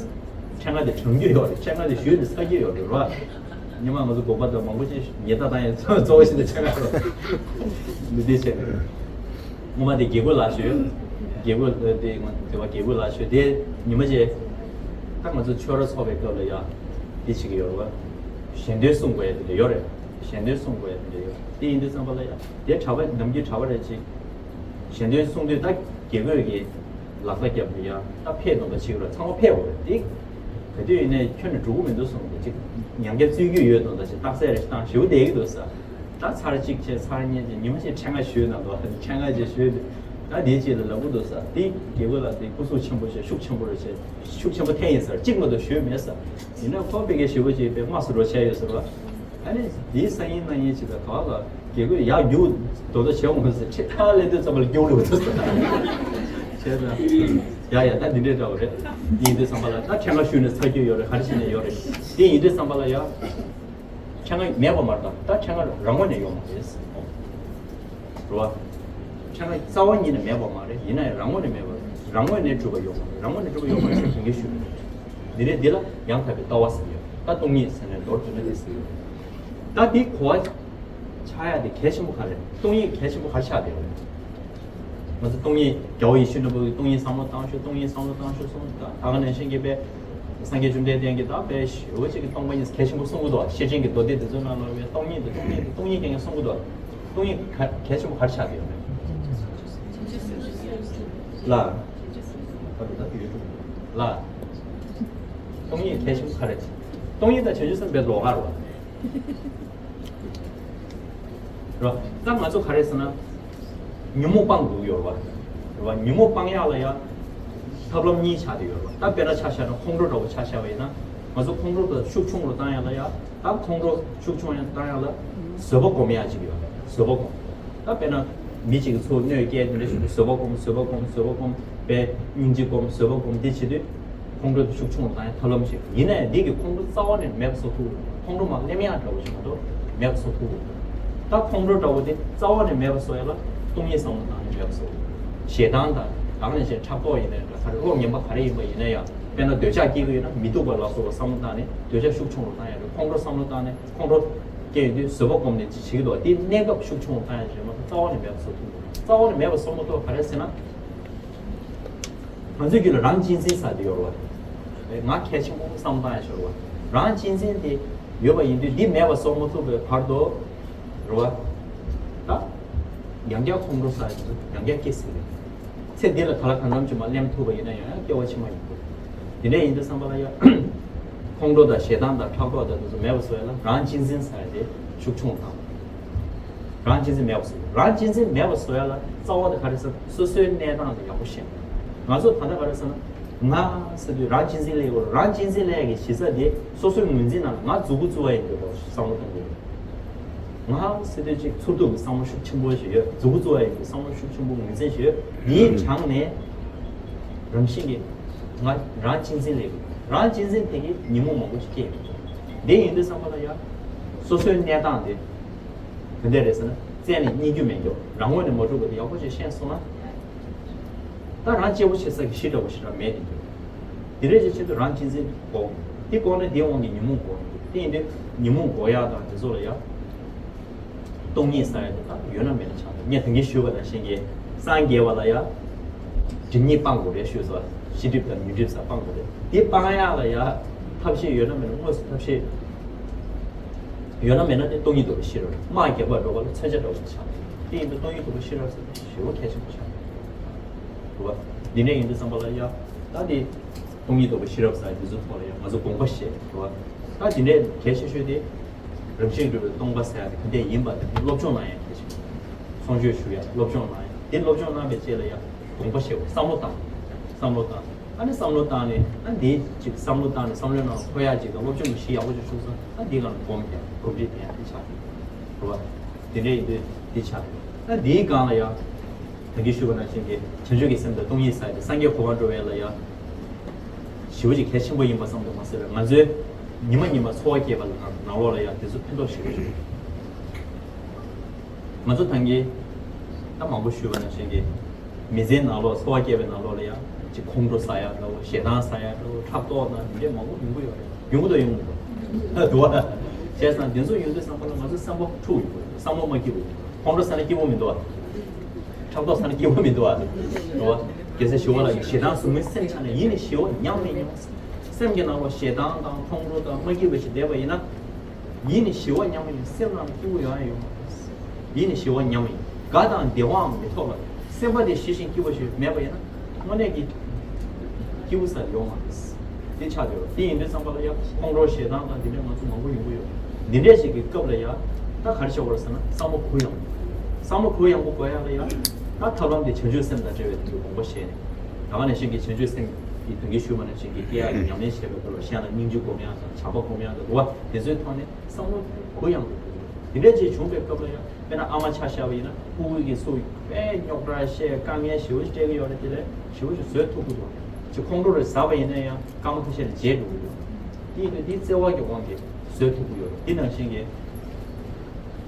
ཕྲེང་བ་དེ་དྲངས་རྒྱུ་ཡོད་རེད། ཕྲེང་བ་དེ་གཞུས་ནས་ཚར་རྒྱུ་ཡོད་རེད་བ། སྔོན་མ་ང་ཚོ་དགོན་པ་དང་མང་པོ་ཅིག་ཉལ་ཐ་བཏང་ཡས་གཙོ་བོ་ཞིག་ཏུ་ཆགས་ཡོད་རེད། མི་དེ་བྱས། སྔོན་མ་དེ་དགེ་བསྐོས་ལགས་ཞུས། དགེ་བསྐོས་དེ་ང་དེ་བ་དགེ་བསྐོས་ལགས་ཞུས་དེ་ཉི་མ་ཅིག་ད་ང་ཚོ་ཆོས་ར་ཚོགས་པའི་སྐབས་ལ་ཡ་དེ་བྱེད་ཀྱི་ཡོད་རེད་བ། ཞལ་འདོན་གསུང་དགོས་ཡ་དེ་འདྲ་ཡོད་རེད། ཞལ་འདོན་གསུང་དགོས་ཡ་དེ་འདྲ་ཡོད། དེ་ཡིན་དུས་ཙམ་པ་ལ་ཡ་དེ་གྲྭ་པ་ནམ་རྒྱུན་གྲྭ་པ་རེད་ཅིག་ཞལ་འདོན་གསུང་དུས་ད་དགེ་བསྐོས་ཀྱི་ལག་རྟགས་རྒྱབ་ནས་ཡང་ད་ཕེབས་འདུག་པ་ཅིག་ར་ཚང་མ་ཕེབས་དགོས་རེད། དེ་ག་དུས་ཡིན་ནའི་ཁྱོན་ནས་འགྲོ་གི་མི་འདུག་གསུངས་ཏེ་ཅིག་མྱང་སྐྱ་རྩོད་རྒྱུ་ཡོད་འདུག་ད་ཅིག་རྟགས་གསལ་རེ་ཞིག་བཏང་ཞེ་པོ་བསྡད་ཀྱི་འདུག་ས། ད་ཚར་གཅིག་བྱས་ཚར་གཉིས་བྱས་ཉི་མ་ཅིག་ཕྲེང་བ་ཞུས་གནང་འདུག་ཕྲེང་བ་ཅིག་ཞུས་ཏེ་ད་དེའི་རྗེས་ལ་ལབ་ཀྱི་འདུག་ས། དེ་དགེ་བསྐོས་ལགས་དེ་སྐུ་གཟུགས་ཆེན་པོ་བྱས་ཤུགས་ཆེན་པོ་རེད་བྱས་ཤུགས་ཆེན་པོ་ཐེབས་ཡིན་ཟེར་གཅིག་མ་གཏོགས་ཞུས་མེད་ས། ཡིན་ན་ཁོ་དཔེ་སྐད་ཞེ་པོ་ཅིག་དཔེ་དམའ་སུ་འགྲོ་བྱས་ཡོད་ཟེར་བ། ཨ་ནི་འདིའི་སང་ཉིན་གནངས་ཉིན་ཅིག་ལ་ག་བ་ལ་དགེ་བསྐོས་ཡར་རྒྱུག་དོ་དོ་བྱེད་འོང་ཟེར་ཁྲིད་ཐག་ལེན་དུས་ཙམ་པ་ལ་རྒྱུག་ལུགས་དུ་ཟེར། བྱས་ཙང་ཡ་ཡ་ད་འདི་འདྲའི་འདྲ་བ་རེད། ཡིན་དུས་ཙམ་པ་ལ་ད་ཕྲེང་བ་ཞུས་ནས་ཚར་རྒྱུ་ཡོད་རེད། ག་རེ་བྱས་ནས་ཡོད་རེད། དེ་ཡིན་དུས་ཙམ་པ་ལ་ཡ་ཕྲེང་བ་མེད་པ་མ་རེད། ད་ཕྲེང་བ་རང་ངོས་ནས་ཡོད་མ་རེད། རེད་བ། ཕྲེང་བ་རྩ་བ་ཉིད་ནས་མེད་པ་མ་རེད། ཡིན་ན་ཡང་རང་ངོས་ནས་མེད་པ་རེད། རང་ངོས་ནས་གྲུབ་པ་ཡོད་མ་རེད། རང་ངོས་ནས་གྲུབ་པ་ཡོད་མ་རེད་ཟེར་དོན་འགལ་ཞུ་གི་མེད། འདི་རེད། འདི་ལ་ཡང་དག་པའི་ལྟ་བ་ཟེར་གྱི་ཡོད། ད་སྟོང་ཉིད་ཟེར་ནས་མདོར་བསྡུས་ན་འདི་ཟེར་གྱི་ཡོད། ད་འདི་གོ་བ་ཆགས་ཡ་དེ་གལ་ཆེན་པོ་ག་རེ་རེད། སྟོང་ཉིད་གལ་ཆེན་པོ་ག་རེ་ཆགས་བསྡད་ཡོད་རེད། ང་ཚོ་སྟོང་ཉིད་རྒྱལ་བ་ཡིད་བཞིན་ནོར་བུ་གིས་སྟོང་ཉིད་བསམ་བློ་བཏང་ཤོག་སྟོང་ཉིད་བསམ་བློ་བཏང་ཤོག་གསུངས། ད་ག་ནང་བཞིན་གྱི་དཔེ་སངས་རྒྱས་བཅོམ་ལྡན་འདས་ཀྱིས་ད་དཔེ་ཞེ་པོ་ཅིག་གི་སྟོང་པ་ཉིད་གལ་ཆེན་པོ་གསུང་གི་འདུག་ཤེར་ཕྱིན་གྱི་མདོ་སྡེ་དེ་ཚོའི་ནང་ལ་དཔེ་སྟོང་ཉིད་དེ་སྟོང་ཉིད་དེ་སྟོང་ཉིད་རྐྱང་རྐྱང་གསུང་གི་འདུག་སྟོང་ཉིད་གལ་གལ་ཆེན་པོ་ག་རེ་ཆགས་བསྡད་ཡོད་རེད། ལ། ལ། སྟོང་ཉིད་གལ་ཆེན་པོ་ག་རེ། སྟོང་ཉིད་དང་བྱང་ཆུབ་སེམས་དཔའི་ལོགས་ཀ་རེད་བ། རེད་བ། ད་ང་ཚོ་ག་རེ་ཟེར་ན། ཉོན་མོངས་སྤང་དགོས་ཡོད་རེད་བ། རེད་བ། ཉོན་མོངས་སྤང་ཡག་ལ་ཡ། ཐབས་ལམ་གཉིས་ཆགས་བསྡད་ཡོད་རེད་བ། ད་དཔེར་ན་ཆ་བཞག་ན་ཁོང་ཁྲོ་འདྲ་བོ་ཆ་བཞག་པ་ཡིན་ན། ང་ཚོ་ཁོང་ཁྲོ་དང་ཤུགས་ཆུང་རུ་བཏང་ཡག་ལ་ཡ། ད་ཁོང་ཁྲོ་ཤུགས་ཆུང་ཡང་བཏང་ཡག་ལ། བཟོད་པ་སྒོམ་ཡག་ཅིག་ཡོད་རེད། བཟོད་པ་སྒོམ། ད་དཔེར་ན། མི་གཅིག་གིས་ཚུར་གནོད་སྐྱེལ་དེ་འདྲ་ཞིག་བཟོད་པ་སྒོམ། བཟོད་པ་སྒོམ། བཟོད་པ་སྒོམ། པའི་སྙིང་རྗེ་སྒོམ། བཟོད་པ་སྒོམ། འདི་བྱེད་དུས། ཁོང་ཁྲོ་དེ་ཤུགས་ཆུང་རུ་བཏང་ཡག་ཐབས་ལམ་ཞིག་ཡིན་ནའི་འདི་གིས་ཁོང་ཁྲོ་རྩ་བ་ནས་མེད་པ་བཟོ་ཐུབ་ཀྱི་མ་རེད། ཁོང་ཁྲོ་མར་སླེབས་ཡག་འདྲ་བོ་ཞིག་མ་གཏོགས་མེད་པ་བཟོ་ཐུབ་ཀྱི་མ་རེད། ད་ཁོང་ཁྲོ་འདྲ་བོ་དེ་རྩ་བ་ནས་མེད་པ་བཟོ་ཡག་ལ་སྟོང་ཉིད་བསམ་བློ་བཏང་ནས་མེད་པ་བཟོ། ཞེ་སྡང་དང་ད་ག་ནང་བཞིན་ཕྲག་དོག་ཡིན་ནའི་འདྲ། ག་རེ་བློ་ངན་པ་ག་རེ་ཡིན་པ་ཡིན་ན་ཡང་། དཔེར་ན་འདོད་ཆགས་སྐྱེ་གི་ཡོད་ན་མི་སྡུག་པ་ལ་སོགས་པ་བསམ་བློ་བཏང་ནས་འདོད་ཆགས་ཤུགས་ཆུང་རུ་བཏང་ཡག་རེད། ཁོང་ཁྲོ་བསམ་བློ་བཏང་ནས་ཁོང་ཁྲོ་སྐྱེ་ཡོང་དུས་བཟོད་པ་སྒོམ་ནས་ཅིག་བྱེད་ཀྱི་འདུག་དེ་གནས་སྐབས་ཤུགས་ཆུང་རུ་བཏང་ཡག་རེད་མ་གཏོགས་རྩ་བ་ནས་མེད་པ་བཟོ་ཐུབ་མི་འདུག་རྩ་བ་ནས་མེད་པ་བཟོ་མ་ཐུབ་པ་ག་རེ་ཟེར་ན། ང་ཚོའི་རྒྱུད་ལ་རང་གཅེས་འཛིན་ཟེར་དེ་ཡོད་རེད་བ། ང་གལ་ཆེན་པོ་བསམ་བཏང་ཡག་ཞིག་རེད་བ། རང་གཅེས་འཛིན་དེ་ཡོད་པ་ཡིན་དུས་འདི་མེད་པ་བཟོ་མ་ཐུབ་པའི་བར་དུ། རེད་བ། ད། ཡང་བསྐྱར་ཁོང་ཁྲོ་ཟ་ཡག་དེ་ཚོ་ཡང་བསྐྱར་སྐྱེ་སྲིད་རེད། ཚེ་འདི་ལ་ག་ལ་གང་འཚམ་ཅིག་མར་སླེབས་ཐུབ་པ་ཡིན་ན་ཡང་ཡང་སྐྱེ་བ་ཕྱི་མ་ཡིན་དགོས། དེ་འདྲ་ཡིན་དུས་ཙམ་པ་ལ་ཡང་། ཁོང་ཁྲོ་དང་ཞེ་སྡང་དང་ཕྲག་དོག་དང་དེ་ཚོ་མེད་པ་བཟོ་ཡག་ལ་རང་གཅེས་འཛིན་ཟེར་ཡག་དེ་ཤུགས་ཆུང་དང་། རང་གཅེས་འཛིན་མེད་པ་བཟོ། རང་གཅེས་འཛིན་མེད་པ་བཟོ་ཡག་ལ་རྩ་བ་དེ་ག་རེ་ཟེར། སོ་སོའི་གནས་སྟངས་དེ་ཡག་པོ་ཤེས། ང་ཚོ་ད་ལྟ་ག་རེ་ཟེར་ན། ང་ཟེར་དུས་རང་གཅེས་འཛིན་སླེབས་ཡོད་རེད། རང་གཅེས་འཛིན་སླེབས་ཡག་གི་གཞི་རྩ་དེ་སོ་སོའི་ངོས་འཛིན་ནང་ང་མཛུབ་གུ་བཙུགས་པ་ཡིན་འདུག་གོ་བསམ་བློ་གཏོང་དགོས་རེད། ང་ཟེར་དུས་ཅིག་ཚུར་སྟོན་གྱི་བསམ་བློ་ཤུགས་ཆེན་པོ་ཞིག་ཡོད། མཛུབ་གུ་བཙུགས་པ་ཡིན་འདུག་བསམ་བློ་ཤུགས་ཆེན་པོ་ངོས་འཛིན་ཞིག་ཡོད། དེའི་དྲངས་ནས་རང་བཞིན་གྱིས་ང་རང་གཅེས་འཛིན་སླེབས་ཡོད། རང་གཅེས་འཛིན་དེ་གིས་ཉོན་མོངས་མང་པོ་ཞིག་སྐྱེ་ཡོད། དེ་ཡིན་དུས་ཙམ་པ་ལ་ཡང་སོ་སོའི་གནས་སྟངས་དེ་ག་འདྲ་རེད་ཟེར་ན། བཙལ་ནས་རྙེད་རྒྱུ་མེད་རྒྱུ། རང་ངོས་ནས་མ་གྲུབ་པ་དེ་ཡག་པོ་ཞིག་ཤེས་སོང་ན། ད་རང་གཅེས་པོ་བྱེད་ས་ཀྱི་གཞི་འདྲ་བོ་ཞིག་རང་མེད་དེ་འདུག་དེ་འདྲ་ཞིག་ཆེད་དུ་རང་གཅེས་འཛིན་དགོས། དེ་དགོས་ན་དེའི་དབང་གིས་ཉོན་མོངས་དགོས་ཡོང་གི་འདུག་དེ་ཡིན་དུས་ཉོན་མོངས་འགོག་ཡག་དང་དེ་ཚོ་ལ་ཡང་སྟོང་ཉིད་ཟེར་ཡག་དེ་དག་ཡོད་ན་མེད་ན་ཆགས་འདུག་ངས་ད་གིན་ཞུས་པ་ནང་བཞིན་གྱི་སངས་རྒྱས་པ་ལ་ཡང་སྒྲིབ་གཉིས་སྤང་དགོས་རེད་ཞུས་སོང་། ཤེས་སྒྲིབ་དང་ཉོན་སྒྲིབ་ཟེར་སྤང་དགོས་རེད། དེ་སྤང་ཡག་ལ་ཡང་ཐབས་ཤེས་ཡོད་ན་མེད་ན། དངོས་སུ་ཐབས་ཤེས་ཡོད་ན་མེད་ན་དེ་སྟོང་ཉིད་རྟོགས་པའི་ཤེས་རབ་རེད། དམག་རྒྱག་པར་འགྲོ་བ་ལ་མཚོན་ཆ་འདྲ་བོ་ཞིག་ཆགས་འདུག་དེ་ཡིན་དུས་སྟོང་ཉིད་རྟོགས་པའི་ཤེས་རབ་ཟེར་ན་ཞེ་པོ་གལ་ཆེན་པོ་ཆགས་འདུག་རེད་བ། འདི་འདྲ་ཡིན་དུས་ཙམ་པ་ལ་ཡང་ད་དེ་སྟོང་ཉིད་རྟོགས་པའི་ཤེས་རབ་ཟེར་ཡག་འདི་ཚོའི་ཐོག་ལ་ཡང་ང་ཚོ་དགོངས་པ་བཞེས། རེད་བ། ད་འདི་འདྲའི་གལ་ཆེ་ཤོས་དེ་རང་བཞིན་གྲུབ་པའི་སྟོང་པ་ཟེར་ཡག་དེ་ག་འདྲས་ཡིན་པ་དེ་སློབ་སྦྱོང་གནང་ཡག་གལ་ཆེ། གསུང་ཆོས་ཞུ་ཡག་སློབ་སྦྱོང་གནང་ཡག་དེ་སློབ་སྦྱོང་གནང་བའི་རྗེས་ལ་ཡང་དགོངས་པ་བཞེས་དགོས། བསམ་བློ་བཏང་། བསམ་བློ་བཏང་། ཨ་ནི་བསམ་བློ་བཏང་ནས་ཨ་འདི་ཅིག་བསམ་བློ་བཏང་ནས་བསམ་བློའི་ནང་འཁོར་ཡག་ཅིག་དང་སློབ་སྦྱོང་གི་གཞི་ཡག་པོ་ཅིག་བྱུང་སོང་། ཨ་འདིའི་སྒང་ལ་སྒོམ་ཡག་སྒོམ་རིམ་དེ་ཡང་འདི་ཆགས་ཀྱི་རེད་བ། དེ་འདྲ་ཡིན་དུས་འདི་ཆགས་ཀྱི་རེད། ཨ་འདིའི་སྒང་ལ་ཡང་ད་གིན་ཞུས་པ་ནང་བཞིན་གྱི་བྱང་ཆུབ་ཀྱི་སེམས་དང་སྟོང་ཉིད་ཟེར་ཡག་དེ་སངས་རྒྱས་གོ་འཕང་འགྲོ་བའི་ལ་ཡང་ཞེ་པོ་ཅིག་གལ་ཆེན་པོ་ཡིན་པ་ཙམ་དུ་མ་ཟད་པའི་ང་ཚོའི་ཉི་མ་ཉི་མ་འཚོ་བ་སྐྱེལ་བ་ལ་ནང་ལོགས་ལ་ཡང་དེ་ཚོ་ཕན་ཐོགས་ཞེ་པོ་ཅིག་ཡོད། ང་ཚོ་ད་གིན་ད་མང་པོ་ཞུས་པ་ནང་བཞིན་གྱི་མི་ཚེའི་ནང་ལོགས་འཚོ་བ་སྐྱེལ་བའི་ནང་ལོགས་ལ་ཡང་ཅིག་ཁོང་ཁྲོ་ཟ་ཡག་འདྲ་བོ། ཞེ་སྡང་ཟ་ཡག་འདྲ་བོ། ཕྲག་དོག་དང་འདི་འདྲས་མང་པོ་ཡོང་གི་ཡོད་རེད། ཡོང་གི་འདུག་ཡོང་གི་འདུག་འདུག་བ། བྱས་ཙང་དེ་ཚོ་ཡོང་དུས་ཙམ་པ་ལ་ང་ཚོ་བསམ་པ་འཁྲུག་ཡོང་གི་རེད། བསམ་བློ་མ་སྐྱིད་པོ་ཡོང་གི་རེད། ཁོང་ཁྲོ་ཟ་ན་སྐྱིད་པོ་མི་འདུག་བ། ཕྲག་དོག་ཟ་ན་སྐྱིད་པོ་མི་འདུག་བ། འདུག་བ། གལ་སྲིད་ཞི་བ་ལྷ་གིས་ཞེ་སྡང་ཟུག་རྔུའི་སེམས་ཆགས་ན་ཡིད་ནི་ཞི་བ་ཉམས་མི་མྱོང་། སེམས་ཀྱི་ནང་ལ་ཞེ་སྡང་དང་ཁོང་ཁྲོ་དང་མ་སྐྱིད་པ་ཞིག་བསྡད་པ་ཡིན་ན། ཡིད་ནི་ཞི་བ་ཉམས་མི་ཉམས། སེམས་ནང་ལ་སྐྱིད་པོ་ཡོང་ཡ་ཡོད་མ་རེད། ཡིད་ནི་ཞི་བ་ཉམས་མི་ཉམས། དགའ་དང་བདེ་བའང་མི་ཐོབ་ལ། སེམས་པ་དེ་ཞི་ཞིང་སྐྱིད་པོ་ཞིག་མེད་པ་ཡིན་ན། དངོས་གནས་ཀྱི་སྐྱིད་པོ་ཟེར་ཡོད་མ་རེད། དེ་ཆགས་ཡོད། དེ་ཡིན་དུས་ཙམ་པ་ལ་ཡང་ཁོང་ཁྲོ་ཞེ་སྡང་དང་འདི་འདྲ་ང་ཚོ་མང་པོ་ཡོང་གི་ཡོད། འདི་འདྲ་ཞིག་གི་སྐབས་ལ་ཡང་ད་ག་རེ་བྱེད་དགོས་རེད་ཟེར་ན། བསམ་བློ་གུ་ཡངས་པོ། བསམ་བློ་གུ་ཡངས་པོ་དགོས་ཡག་ལ་ཡང་ད་ཐབས་ལམ་དེ་བྱང་ཆུབ་སེམས་དང་བྲལ་བའི་དོན་དུ་དགོངས་པ་བཞེས་ནས། ད་ག་ནང་བཞིན་གྱི་བྱང་ཆུབ་སེམས་ཀྱི་དོན་གྱི་ཞུས་པ་ནང་བཞིན་གྱི་སྐྱེ་ཡག་གི་ཉམས་ལེན་བྱེད་པའི་སྐབས་ལ་གཞན་ལ་སྙིང་རྗེ་སྒོམ་ཡག་དང་བྱམས་པ་སྒོམ་ཡག་དང་འདུལ་བ་དེ་ཚོའི་ཐོག་ནས། བསམ་བློ་གུ་ཡངས་པོ་འདུག་དེ་འདྲ་ཅིག་བྱུང་བའི་སྐབས་ལ་ཡང་དཔེར་ན་ཨ་མ་ཆ་བཞག་པ་ཡིན་ན་ཕྲུ་གུ་གིས་སུ་དཔེ་རྙོག་དྲ་བཤད་དཀའ་ངལ་ཞེ་པོ་ཅིག་སྤྲད་ཀྱི་ཡོད་རེད། དེ་ལས་ཞེ་པོ་ཅིག་བཟོད་ཐུབ་ཀྱི་འདུག་ཅིག་ཁོང་ཁྲོ་རེ་ཟ་བ་ཡིན་ན་ཡང་སྐར་མ་ཁ་ཤས་ལ་བརྗེད་འགྲོ་གི་འདུག་དེ་ཡིན་དུས་དེའི་བརྩེ་བ་གི་དབང་གིས་བཟོད་ཐུབ་ཀྱི་ཡོད་རེད། དེ་ནང་བཞིན་གྱི་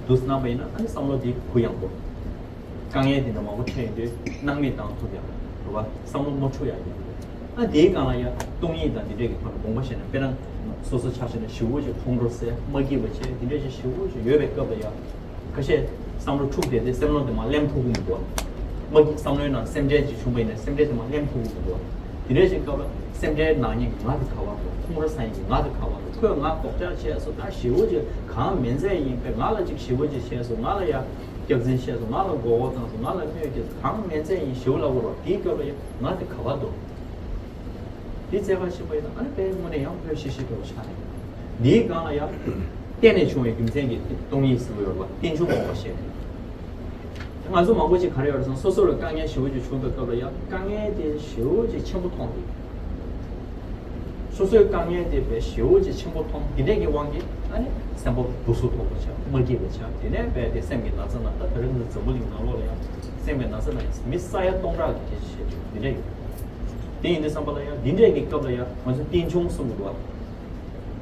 འདུག་སྣང་བ་ཡིན་ན་ཨ་ནི་བསམ་བློ་དེ་གུ་ཡངས་པོ། དཀའ་ངལ་དེ་འདྲ་མང་པོ་འཕྲད་ཡོང་དུས་སྣང་མེད་བཏང་ཐུབ་ཡག་རེད་བ། བསམ་བློ་མ་འཁྲུག་ཡག་ཡིན། ཨ་དེའི་སྒང་ལ་ཡང་སྟོང་ཉིད་དང་འདི་འདྲས་ཀྱི་ཐོག་ནས་དགོངས་པ་བཞེས་ན། དཔེར་ན་སོ་སོ་ཆ་བཞག་ན་ཞེ་པོ་ཅིག་ཁོང་ཁྲོ་ཟ། མ་སྐྱིད་པ་བྱས། འདི་འདྲས་ཅིག་ཞེ་པོ་ཅིག་ཡོད་པའི་སྐབས་ལ་ཡང་ཁ་ཤས་བསམ་བློ་འཁྲུག་བསྡད་དེ་སེམས་བློ་དེ་མར་སླེབས་ཐུབ་ཀྱི་མི་འདུག་མ་སྐྱིད་བསམ་བློའི་ནང་སེམས་ཁྲལ་ཅིག་བྱུང་བ་ཡིན་ན་སེམས་ཁྲལ་དེ་མར་སླེབས་ཐུབ་ཀྱི་མི་འདུག་དེ་འདྲས་ཅིག་སྐབས་ལ་སེམས་ཁྲལ་ནང་ཉིད་ཀྱི་ང་དེ་ག་བ་འདུག་ཁོང་ཁྲོ་ཟ་ཡག་གི་ང་དེ་ག་བ་འདུག་ཁོས་ང་ལྡོག་ཅག་བྱས་སོང་། ད་ཞེ་པོ་ཅིག་གང་མིན་ཚད་ཡིན་པས་ང་ལ་ཅིག་ཞེ་པོ་ཅིག་བྱས་སོང་། ང་ལ་ཡ། སྐྱག་རྫུན་བཤད་སོང་། ང་ལ་མགོ་སྐོར་བཏང་སོང་། ང་ལ་གནོད་སྐྱེལ་སོང་། གང་མིན་ཚད་ཡིན་ཞེ་པོ་ལབ་དགོས་རེད། དེའི་སྐབས་ལ་ཡང་ང་དེ་ག་བ་འདུག་དེ་རྩོད་པ་ཕྱིན་པ་ཡིན་ན་ཨ་ནི་དཔེ་དངོས་གནས་ཡང་ཕོད་ཤི་ཤི་འདྲ་བོ་ཆགས་ནས། འདིའི་སྒང་ལ་ཡང་བརྟེན་ནས་བྱུང་བའི་རྒྱུ་མཚན་གྱིས་སྟོང་ཉིད་ཟེར་གྱི་ཡོད་རེད་བ། རྟེན་འབྱུང་དགོངས་པ་བཞེས་ནས། ང་ཚོ་མང་པོ་ཅིག་ག་རེ་ཡོད་རེད་ཟེར་ན། སོ་སོ་ལ་དཀའ་ངལ་ཞེ་པོ་ཅིག་བྱུང་བའི་སྐབས་ལ་ཡང་དཀའ་ངལ་དེ་ཞེ་པོ་ཅིག་ཆེན་པོ་མཐོང་གི། སོ་སོའི་དཀའ་ངལ་དེ་དཔེ་ཞེ་པོ་ཅིག་ཆེན་པོ་མཐོང་། འདི་འདྲས་ཀྱི་དབང་གིས་ཨ་ནི་སེམས་པ་སྡུག་སུ་དོག་པོ་ཆགས། མ་སྐྱིད་པ་ཆགས། དེ་ནས་དཔེ་དེ་སེམས་ཀྱི་ན་ཚ་ན། ད་དེ་རིང་འཛམ་བུ་གླིང་ནང་ལོགས་ལ་ཡང་སེམས་ཀྱི་ན་ཚ་ན་ཡང་མི་ས་ཡ་སྟོང་ཕྲག་གི་དེ་བྱེད་ཆོག་འདི་འདྲས་ཡོད། དེ་ཡིན་དུས་ཙམ་པ་ལ་ཡང་འདི་འདྲས་ཀྱི་སྐབས་ལ་ཡང་ང་ཚོ་རྟེན་འབྱུང་གསུང་གི་འདུག་བ།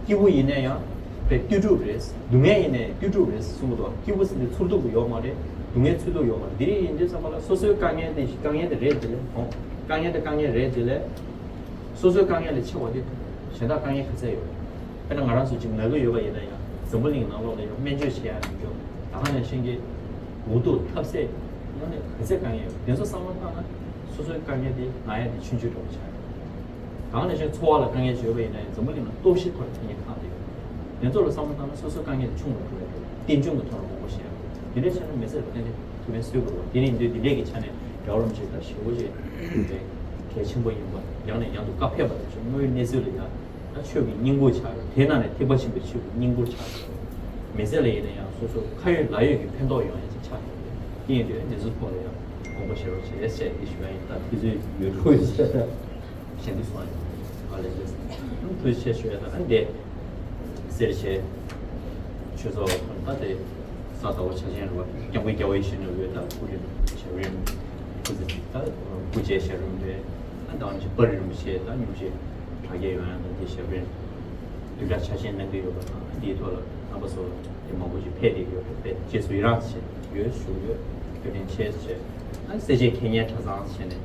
སྐྱིད་པོ་ཡིན་ན་ཡང་དཔེ་ལྟོས་གྲུབ་རེད། སྡུག་བསྔལ་ཡིན་ན་ཡང་ལྟོས་གྲུབ་རེད་གསུང་གི་འདུག་བ། སྐྱིད་པོ་ཟེར་དུས་ཚོར་སྡུག་པོ་ཡོད་མ་རེད། སྡུག་བསྔལ་ཚོར་སྡུག་ཡོད་མ་རེད། འདི་འདྲས་ཡིན་དུས་ཙམ་པ་ལ་སོ་སོའི་དཀའ་ངལ་དེ་དཀའ་ངལ་དེ་རེད། དེ་ལས་ཧོ། དཀའ་ངལ་དེ་དཀའ་ངལ་རེད། དེ་ལས་སོ་སོའི་དཀའ་ངལ་ལས་ཆེ་བ་དེ་གཞན་དག་དཀའ་ངལ་ག་ཚད་ཡོད་རེད། དཔེར་ན་ང་རང་ཚོ་ཅིག་ན་གི་ཡོད་པ་ཡིན་ན་ཡང་འཛམ་བུ་གླིང་ནང་ལོགས་ལ་ཡང་སྨན་བཅོས་བྱེད་ཡ་མི་འགྱོ། ད་ག་ནང་བཞིན་གྱི་འུ་ཐུག་ཐབས་ཟད་ཡང་ནས་ག་ཚད་དཀའ་ངལ་ཡོད། དེ་ཚོ་བསམ་བློ་བཏང་ན་སོ་སོའི་དཀའ་ངལ་དེ་ན་ཡ་དེ་ཆུང་ཆུང་འདྲ་པོ་ཆགས་ཡོད། གང་ནས་ཀྱང་འཚོ་བ་ལ་དཀའ་ངལ་ཅིག་ཡོད་པ་ཡིན་ན་ཡང་འཛམ་བུ་གླིང་ལ་ལྟོགས་ཤི་ཐོག་ལ་ཕན་ཁེ་ཁག་དེ་ཡོད། དེ་ཚོ་ལ་བསམ་བློ་བཏང་ན་སོ་སོའི་དཀའ་ངལ་ཆུང་རུ་འགྲོ་ཡ་རེད། རྟེན་འབྱུང་གི་ཐོག་ལ་དགོངས་པ་བཞེས་ཡ་རེད། དེ་འདྲ་བྱས་ན་མི་ཚེ་ལ་ཏན་ཏན་ཐུགས་ཕན་གསོས་དགོས་རེད་བ། དེ་ནི་འདི་འདི་འདྲས་ཀྱི་ཆ་ནས་རྒྱལ་བ་རིན་པོ་ཆེ་ད་ཞེ་པོ་ཅིག་གལ་ཆེན་པོ་ཡིན་པ། ཡང་ནས་ཡང་དུ་བཀའ་ཕེབས་པ་དང་བཅས་དངོས་ཡོད་གནས་ཚུལ་ལ་ཡ་ད་ཆོས་ཀྱི་སྙིང་པོ་ཆགས་རེད། དེ་ནང་ནས་ཐེག་པ་ཆེན་པོའི་ཆོས་ཀྱི་སྙིང་པོ་ཆགས་རེད། མི་ཚེ་ལ་ཡིན་ན་ཡང་སོ་སོ་ཁ་ཡོད་ལག་ཡོད་ཀྱི་ཕན་ཐོགས་ཡོང་ཡ་ཅིག་ཆགས་རེད། དེ་ཡིན་དུས་འདི་ཚོའི་ཐོག་ལ་ཡང་དགོངས་པ་བཞེས་རོགས་བྱེད་ཟེར་དེ་ཞུ་ཡ་ཡིན། ད་དུས་ཚོད་ཡོད་རུང་གཞན་དུ་སོང་ཡོད། ཨ་ལས་ཟེར། ཐུགས་རྗེ་ཆེ་ཞུ་ཡ། ད་ཨ་འདི་སེར་བྱེས་ཆོས་ཚོགས་ཁོ་ན་ད་དེ་ས་ཟླ་བ་འཆར་ཅན་རེད་བ། སྐྱབས་མགོན་རྒྱལ་བ་ཡིད་བཞིན་ནོར་བུའི་ད་སྐུ་རིམ་ཞབས་རིམ། སྐུ་ཚེ་ད་སྐུ་བཅད་ཞབས་རིམ་རེད། ཨ་ད་ཨ་ནི་པར་རིན་པོ་ཆེ་ད་སྙུང་གཞི་གྲ་རྒྱས་ཡོང་ཡ་ད་འདི་ཞབས་རིམ་བདུན་ཕྲག་འཆར་ཅན་གནང་གི་ཡོད་པ་དང་། འདིའི་ཐོག་ལ་རྣམ་པ་ཚོ་དེ་མང་པོ་ཞིག་ཕེབས་བསྡད་ཀྱི་ཡོད་པ་དཔེ་རྗེས་སུ་ཡི་རང་བྱེད་ཡོད་ཞུ་ཡོད། བཀའ་དྲིན་ཆེ་ཞེས། ཨ་སེར་བྱེས་ཁེ་ཉེན་གྲྭ་ཚང་བྱས་ནས་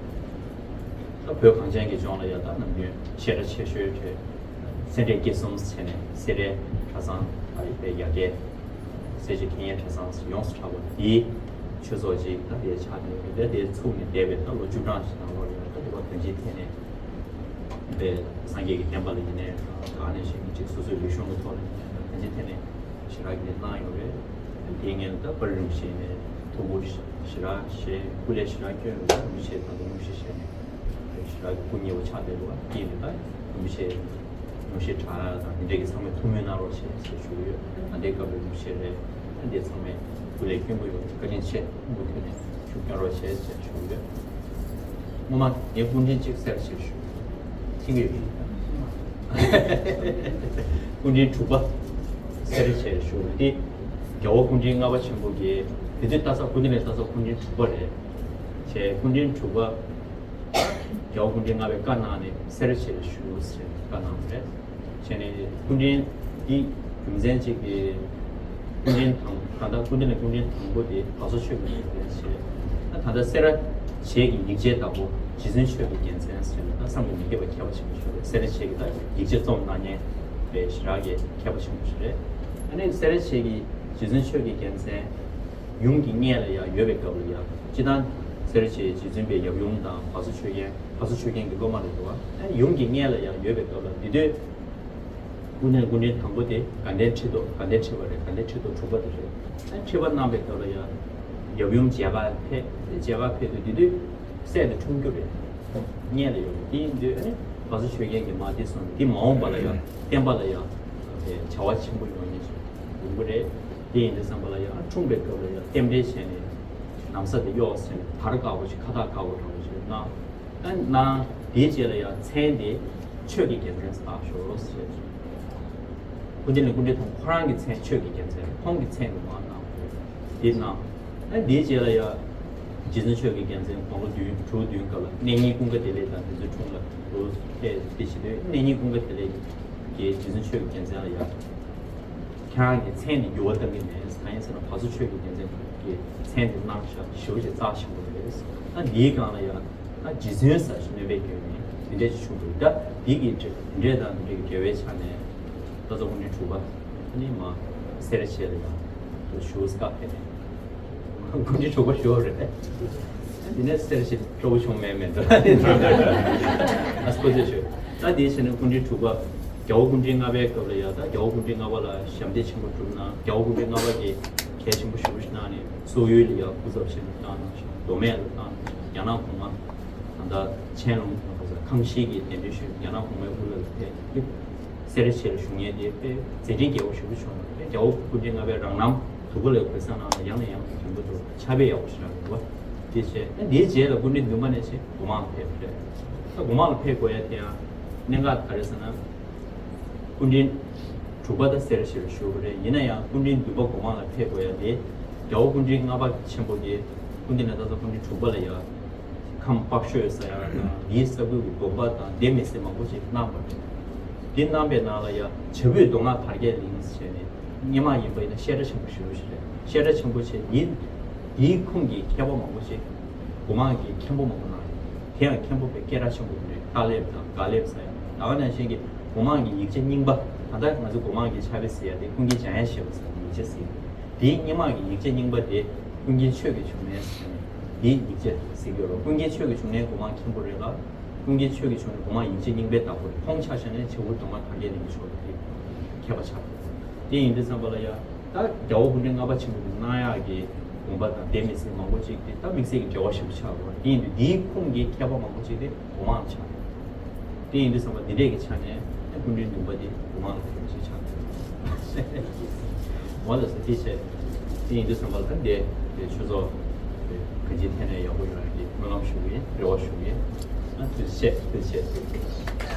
ད་བོད་གངས་ཅན་གྱི་ལྗོངས་ལ་ཡ་ད་ནམ་རྒྱུན་བཤད་གྲྭ་ཆེ་ཤོས་དེ་སེ་འབྲས་དགེ་གསུམ་བྱས་ནས་སེ་འབྲས་གྲྭ་ཚང་ཨ་ཡི་དཔེ་ཡ་གྱལ་སེར་བྱེས་ཁེ་ཉེན་གྲྭ་ཚང་ཡོངས་སུ་གྲགས་པ་འདིའི་ཆོས་ཚོགས་ཅིག་ད་དེ་ཆགས་ནས་ད་དེ་ཚུགས་ནས་འདས་པའི་ད་ལོ་བཅུ་གྲངས་ཤིག་ནང་ལོགས་ལ་ཡ་ད་དེ་བ་གང་ཅིའི་ཐད་ནས་པའི་སངས་རྒྱས་ཀྱི་བསྟན་པ་ལ་ཡིན་ནའི་གང་ནས་ཤིག་ཅིག་སོ་སོའི་ལུས་ཤོང་གི་ཐོག་ལ་ཡིན་ནའི་གང་ཅིའི་ཐད་ནས་ཞེ་དྲག་གི་གནང་ཡོད་རེད། དེའི་སྔོན་ལ་ད་པར་རིན་པོ་ཆེ་ནས་ཐུགས་ཁུར་ཞེ་དྲག་བཞེས། སྐུ་ལས་ཞེ་དྲག་བསྐྱོན་ཡོད་རེད། རིན་པོ་ཆེ་ད་དུང་སྙུང་གཞི་བཞེས་ནས་ཞེ་དྲག་གི་སྐུ་ཉེ་བོ་ཆགས་བསྡད་འདུག་བ། དེ་ཡིན་ད་རིན་པོ་ཆེ་སྙུང་གཞི་དྲག་དང་དེ་འདྲས་ཀྱི་ཚང་མས་ཐུགས་སྨོན་གནང་རོགས་བྱས་ཞེས་ཞུ་གི་ཡོད། ད་འདི་སྐབས་རིན་པོ་ཆེ་རེད། ད་འདི་ཚང་མས་སྐུ་ལས་བསྐྱོན་གྱི་ཡོད། བཀའ་དྲིན་ཆེ། མུ་མཐུད་ནས་ཤུགས་སྐྱོན་རོགས་བྱས་ཞེས་ཞུ་གི་ཡོད། སྔོན་མ་ངས་སྐུ་ཕྲེང་གཅིག་གསལ་བཤད་ཞུ། ཐིག་ཡོད་ཀྱི། སྐུ་ཕྲེང་དྲུག་པ་གསལ་བཤད་ཞུ། འདི་རྒྱལ་བ་སྐུ་ཕྲེང་ལྔ་པ་ཆེན་པོ་གིས་དེ་དུས་ལྟ་ས་སྐུ་མདུན་ནས་ལྟ་ས་སྐུ་ཕྲེང་དྲུག་པ་རེད། བྱས་སྐུ་ཕྲེང་དྲུག་པ་རྒྱལ་བ་སྐུ་ཕྲེང་ལྔ་པའི་བཀའ་གནང་ནས་གསལ་བཤད་ཞུ་ཟེར་བཀའ་གནང་བ་རེད། བྱས་ནས་སྐུ་ཕྲེང་འདི་རྒྱུ་མཚན་གཅིག་གིས་སྐུ་ཕྲེང་དང་ད་ལྟ་སྐུ་ཕྲེང་ལས་སྐུ་ཕྲེང་དང་པོ་དེ་བ་སོ་ཆོས་ཀྱི་རྒྱལ་མཚན་ཞེས། ད་ད་ལྟ་སེ་ར་བྱེས་ཀྱི་ཡིག་ཆའི་བདག་པོ་རྗེ་བཙུན་ཆོས་ཀྱི་རྒྱལ་མཚན་ཟེར་ནས་ད་བསམ་གྱིས་མི་ཁྱབ་པ་མཁས་པ་ཆེན་པོ་ཞིག་རེད། སེ་ར་བྱེས་ཀྱི་ད་ཡིག་ཆ་རྩོམ་གནང་མཁན་པའི་ཞེ་དྲག་གི་མཁས་པ་ཆེན་པོ་ཞིག་རེད། ཨ་ནི་སེ་ར་བྱེས་ཀྱི་རྗེ་བཙུན་ཆོས་ཀྱི་རྒྱལ་མཚན་ཡུམ་གྱི་མངལ་ལ་ཡང་ཡོད་པའི་སྐབས་ལ་ཡང་སྤྱིར་བཏང་སེ་ར་བྱེས་རྗེ་བཙུན་པའི་ཡབ་ཡུམ་དང་བ་སོ་ཆོས་རྒྱན། བ་སོ་ཆོས་རྒྱན་གྱི་སློབ་མ་རེད་འདུག་བ། ཡུམ་གྱི་མངལ་ལ་ཡང་ཡོད་པའི་སྐབས་ལ་འདི་དུས་སྐུ་ཕྲེང་སྐུ་ཕྲེང་དང་པོ་དེ་དགའ་ལྡན་ཁྲི་ཐོག་དགའ་ལྡན་ཁྲི་པ་རེད། དགའ་ལྡན་ཁྲི་ཐོག་དྲུག་པ་དེ་རེད། ཁྲི་པ་གནང་བའི་སྐབས་ལ་ཡང་ཡབ་ཡུམ་མཇལ་ཁ་ཕེབས། མཇལ་ཁ་ཕེབས་དུས་འདི་དུས་སྲས་དེ་འཁྲུངས་རྒྱུ་རེད། མངལ་ལ་ཡོད་པ་དེ་ཡིན་དུས་ཨ་ནི་བ་སོ་ཆོས་རྒྱན་གྱིས་མ་དེ་སོང་དེ་མ་འོངས་པ་ལ་ཡང་བསྟན་པ་ལ་ཡང་བྱ་བ་ཆེན་པོ་ཡོང་ཉེན་ཞིག་ཡོང་གི་རེད། དེ་ཡིན་དུས་ཙམ་པ་ལ་ཡང་འཁྲུངས་པའི་སྐབས་ལ་ཡང་རྟེན་འབྲེལ་བྱས་ནས་ན་བཟའ་དེ་གཡོགས་ཟིན་དར་དཀར་པོ་ཞིག་ཁ་བཏགས་དཀར་པོ་འདྲ་པོ་ཞིག་གནང་། ཨ་གནང་། དེའི་རྗེས་ལ་ཡང་མཚན་དེ་ཆོས་ཀྱི་རྒྱལ་མཚན་བཏགས་ཤོག་ཟེར། སྐུ་ཕྲེང་ལས་སྐུ་ཕྲེང་དང་ཁོ་རང་གི་མཚན་ཆོས་ཀྱི་རྒྱལ་མཚན་རེད། ཁོང་གི་མཚན་དེ་མར་གནང་དགོས་དེ་གནང་། ཨ་དེའི་རྗེས་ལ་ཡང་རྗེ་བཙུན་ཆོས་ཀྱི་རྒྱལ་མཚན་དགུང་ལོ་བདུན་དྲུག་བདུན་སྐབས་ལ་གནས་རྙིང་ཀུན་དགའ་བདེ་ལེགས་དང་དེ་ཚོའི་དྲུང་ལ་འདུག་ཕེབས་ཏེ་བྱེད་དུས་གནས་རྙིང་ཀུན་དགའ་བདེ་ལེགས་ཀྱིས་རྗེ་བཙུན་ཆོས་ཀྱི་རྒྱལ་མཚན་ལ་ཡང་ཁྱེད་རང་གི་མཚན་འདི་འགྱུར་བ་གཏང་གི་མེད། གང་ཡིན་ཟེར་ན་བ་སོ་ཆོས་ཀྱི་རྒྱལ་མཚན་གྱི་མཚན་འདི་གནང་ཤག་ཞེ་པོ་ཅིག་རྩ་ཆེན་པོ་རེད། ད་འདིའི་སྒང་ལ་ཡང་ད་རྗེ་བཙུན་ཟེར་ཞིག་སྨོས་པའི་རྒྱུ་ནི་འདི་འདྲ་ཞིག་བྱུང་འདུག་ད་འདི་གི་འབྲེལ་འདི་འདྲའི་དང་འདི་འདྲའི་འབྲེལ་བའི་ཆ་ནས་ད་གཙོ་སྐུ་ཕྲེང་དྲུག་པ་ནི་མ་སེ་ར་བྱེས་ལ་ཡང་ཞུ་སྐབས་དེ་ནས། སྐུ་ཕྲེང་དྲུག་པ་ཞུ་བ་རེད། འདི་ནས་སེ་ར་བྱེས་སྤྲོ་པོ་བྱུང་མེད་མེད་འདུག་ཨ་སྐུ་ཚེ་ཞུ། ད་དེའི་ཕྱིར་ནས་སྐུ་ཕྲེང་དྲུག་པ་རྒྱལ་བ་སྐུ་ཕྲེང་ལྔ་པའི་སྐབས་ལ་ཡང་ད་རྒྱལ་བ་སྐུ་ཕྲེང་ལྔ་པ་ལ་ཞབས་འདེགས་ཆེན་པོ་བསྒྲུབས་གནང་། རྒྱལ་བ་སྐུ་ཕྲེང་ལྔ་པ་གིས་གལ་ཆེན་པོ་ཞེ་པོ་ཞིག་གནང་ནས་སོག་ཡུལ་ལ་ཡང་སྐུ་ཚབ་ཆེན་པོ་བཏང་གནང་ཞིང་མདོ་སྨད་ལ་བཏང་གནང་ཞིང་། རྒྱ་ནག་གོང་མ་ད་ལྟ་ཆན་ལུང་ཁང་ཤིས་ཀྱི་གདན་འདྲེན་ཞུས། རྒྱ་ནག་གོང་མའི་དབུ་བླ་ལ་ཕེབས། སེ་ར་བྱེས་ལ་བཞུགས་མཁན་དེ་དཔེ་མཛད་འཕྲིན་རྒྱས་པོ་ཞེ་པོ་བྱུང་བ་རེད། རྒྱལ་བ་སྐུ་ཕྲེང་ལྔ་པའི་རང་རྣམ། དུ་པ་ལ་གོས་བཟང་ནང་ལ་ཡང་ནས་ཡང་དུ་རིང་པོ་འདུག་ཕྱག་དཔེ་ཡག་པོ་ཞིག་རག་འདུག་བ། དེ་བྱས་ཨ་དེའི་རྗེས་ལ་སྐུ་ཕྲེང་བདུན་པ་ནས་བྱས་སྒོ་མང་ལ་ཕེབས་པ་རེད། ད་སྒོ་མང་ལ་ཕེབས་དགོས་ཡ་དེ་ཡང་གནད་འགག་ག་རེ་ཟེར་ན། སྐུ་ཕྲེང་དྲུག་པ་ད་སེ་ར་བྱེས་པ་ཞུ་དགོས་རེད། ཡིན་ན་ཡང་སྐུ་ཕྲེང་བདུན་པ་སྒོ་མང་ལ་ཕེབས་དགོས་ཡ་དེ། རྒྱལ་བ་སྐུ་ཕྲེང་ལྔ་པ་ཆེན་པོ་དེ། སྐུ་མདུན་ནས་ད་ལྟ་སྐུ་ཕྲེང་དྲུག་པ་ལ་ཡ། ཁམས་དཔག་ཤོས་ཟེར་ཡ་དང་དེའི་ས་ཁུལ་གྱི་དགོན་པ་དང་སྡེ་མི་སེར་མང་པོ་ཅིག་གནང་བ་རེད། དེ་གནང་པའི་ནང་ལ་ཡ་བྱ་ཕོའི་མདོ་སྔགས་དར་རྒྱས་གླིང་ཟེར་ནས་སྔོན་མ་ཡིན་པ་ཡིན་ན་བཤད་གྲྭ་ཆེན་པོ་ཞེ་པོ་ཞིག་རེད། བཤད་གྲྭ་ཆེན་པོ་བྱས་དེའི་དེའི་ཁུངས་ཀྱི་མཁས་པ་མང་པོ་ཅིག་སྒོ་མང་གི་མཁན་པོ་མང་པོ་གནང་རེད། དེ་ཡང་མཁན་པོ་པའི་སྐད་གྲགས་ཆེན་པོ་རེད། ཏཱ་ལའི་དང་དགའ་ལེབ་ཟེར་ཡ་ད་ག་ནང་བཞིན་གྱི་སྒོ་མང་གི་ཡིག་ཆ་རྙིང་པ། ད་ལྟ་ང་ཚོ་སྒོ་མང་གི་ཕྱག་དཔེ་ཟེར་ཡ་དེ་ཀུན་མཁྱེན་འཇམ་དབྱངས་བཞད་པ་ཟེར་བའི་ཡིག་ཆ་ཟེར་གྱི་རེད། དེའི་སྔོན་མ་གི་ཡིག་ཆ་རྙིང་པ་དེ་ཀུན་མཁྱེན་ཆོས་ཀྱི་འབྱུང་གནས་ཟེར་ནས་དེའི་ཡིག་ཆ་ཟེར་གྱི་ཡོད་རེད། ཀུན་མཁྱེན་ཆོས་ཀྱི་འབྱུང་གནས་སྒོ་མང་མཁན་པོ་རེད་ལ། ཀུན་མཁྱེན་ཆོས་ཀྱི་འབྱུང་གནས་སྒོ་མང་ཡིག་ཆ་རྙིང་པའི་བདག་པོ་རེད། ཁོང་ཆ་བཞག་ནས་བྱ་ཕོ་མདོ་སྔགས་དར་རྒྱས་གླིང་གི་ཕྱོགས་ལ་དེ་མཁས་པ་ཆགས་པ་རེད། དེ་ཡིན་དུས་ཙམ་པ་ལ་ཡ་ད་རྒྱལ་བ་སྐུ་ཕྲེང་ལྔ་པ་ཆེན་པོ་གི་གནང་ཡག་གི་དགོན་པ་དང་སྡེ་མི་སེར་མང་པོ་ཅིག་དེ་ད་དམིགས་བསལ་གྱི་འབྲེལ་བ་ཞེ་པོ་ཆགས་དགོས། དེ་ཡིན་དུས་འདིའི་ཁུངས་ཀྱི་མཁས་པ་མང་པོ་ཅིག་དེ་སྒོ་མང་ཆགས་རེད། དེ་ཡིན་དུས་ཙམ་པ་འདི་འདྲས་ཀྱི་ཆ་ནས་སྐུ་ཕྲེང་བདུན་པ་འདི་སྒོ་མང་ལ་ཕེབས་པ་ཞིག་ཆགས་འདུག་འོ་ལགས་སོ། དེ་བྱས་དེ་ཡིན་དུས་ཙམ་པ་ལ་ད་འདི་འདི་ཆུ་ཚོད་གང་ཅིའི་ཐད་ནས་ཡག་པོ་ཡོང་ཡག་གི་སྨོན་ལམ་ཞུ་གི་ཡིན། རེ་བ་ཞུ་གི་ཡིན། ཨ་ཐུགས་རྗེ་ཆེ། ཐུགས་རྗེ་ཆེ། ཐུགས་རྗེ་ཆེ།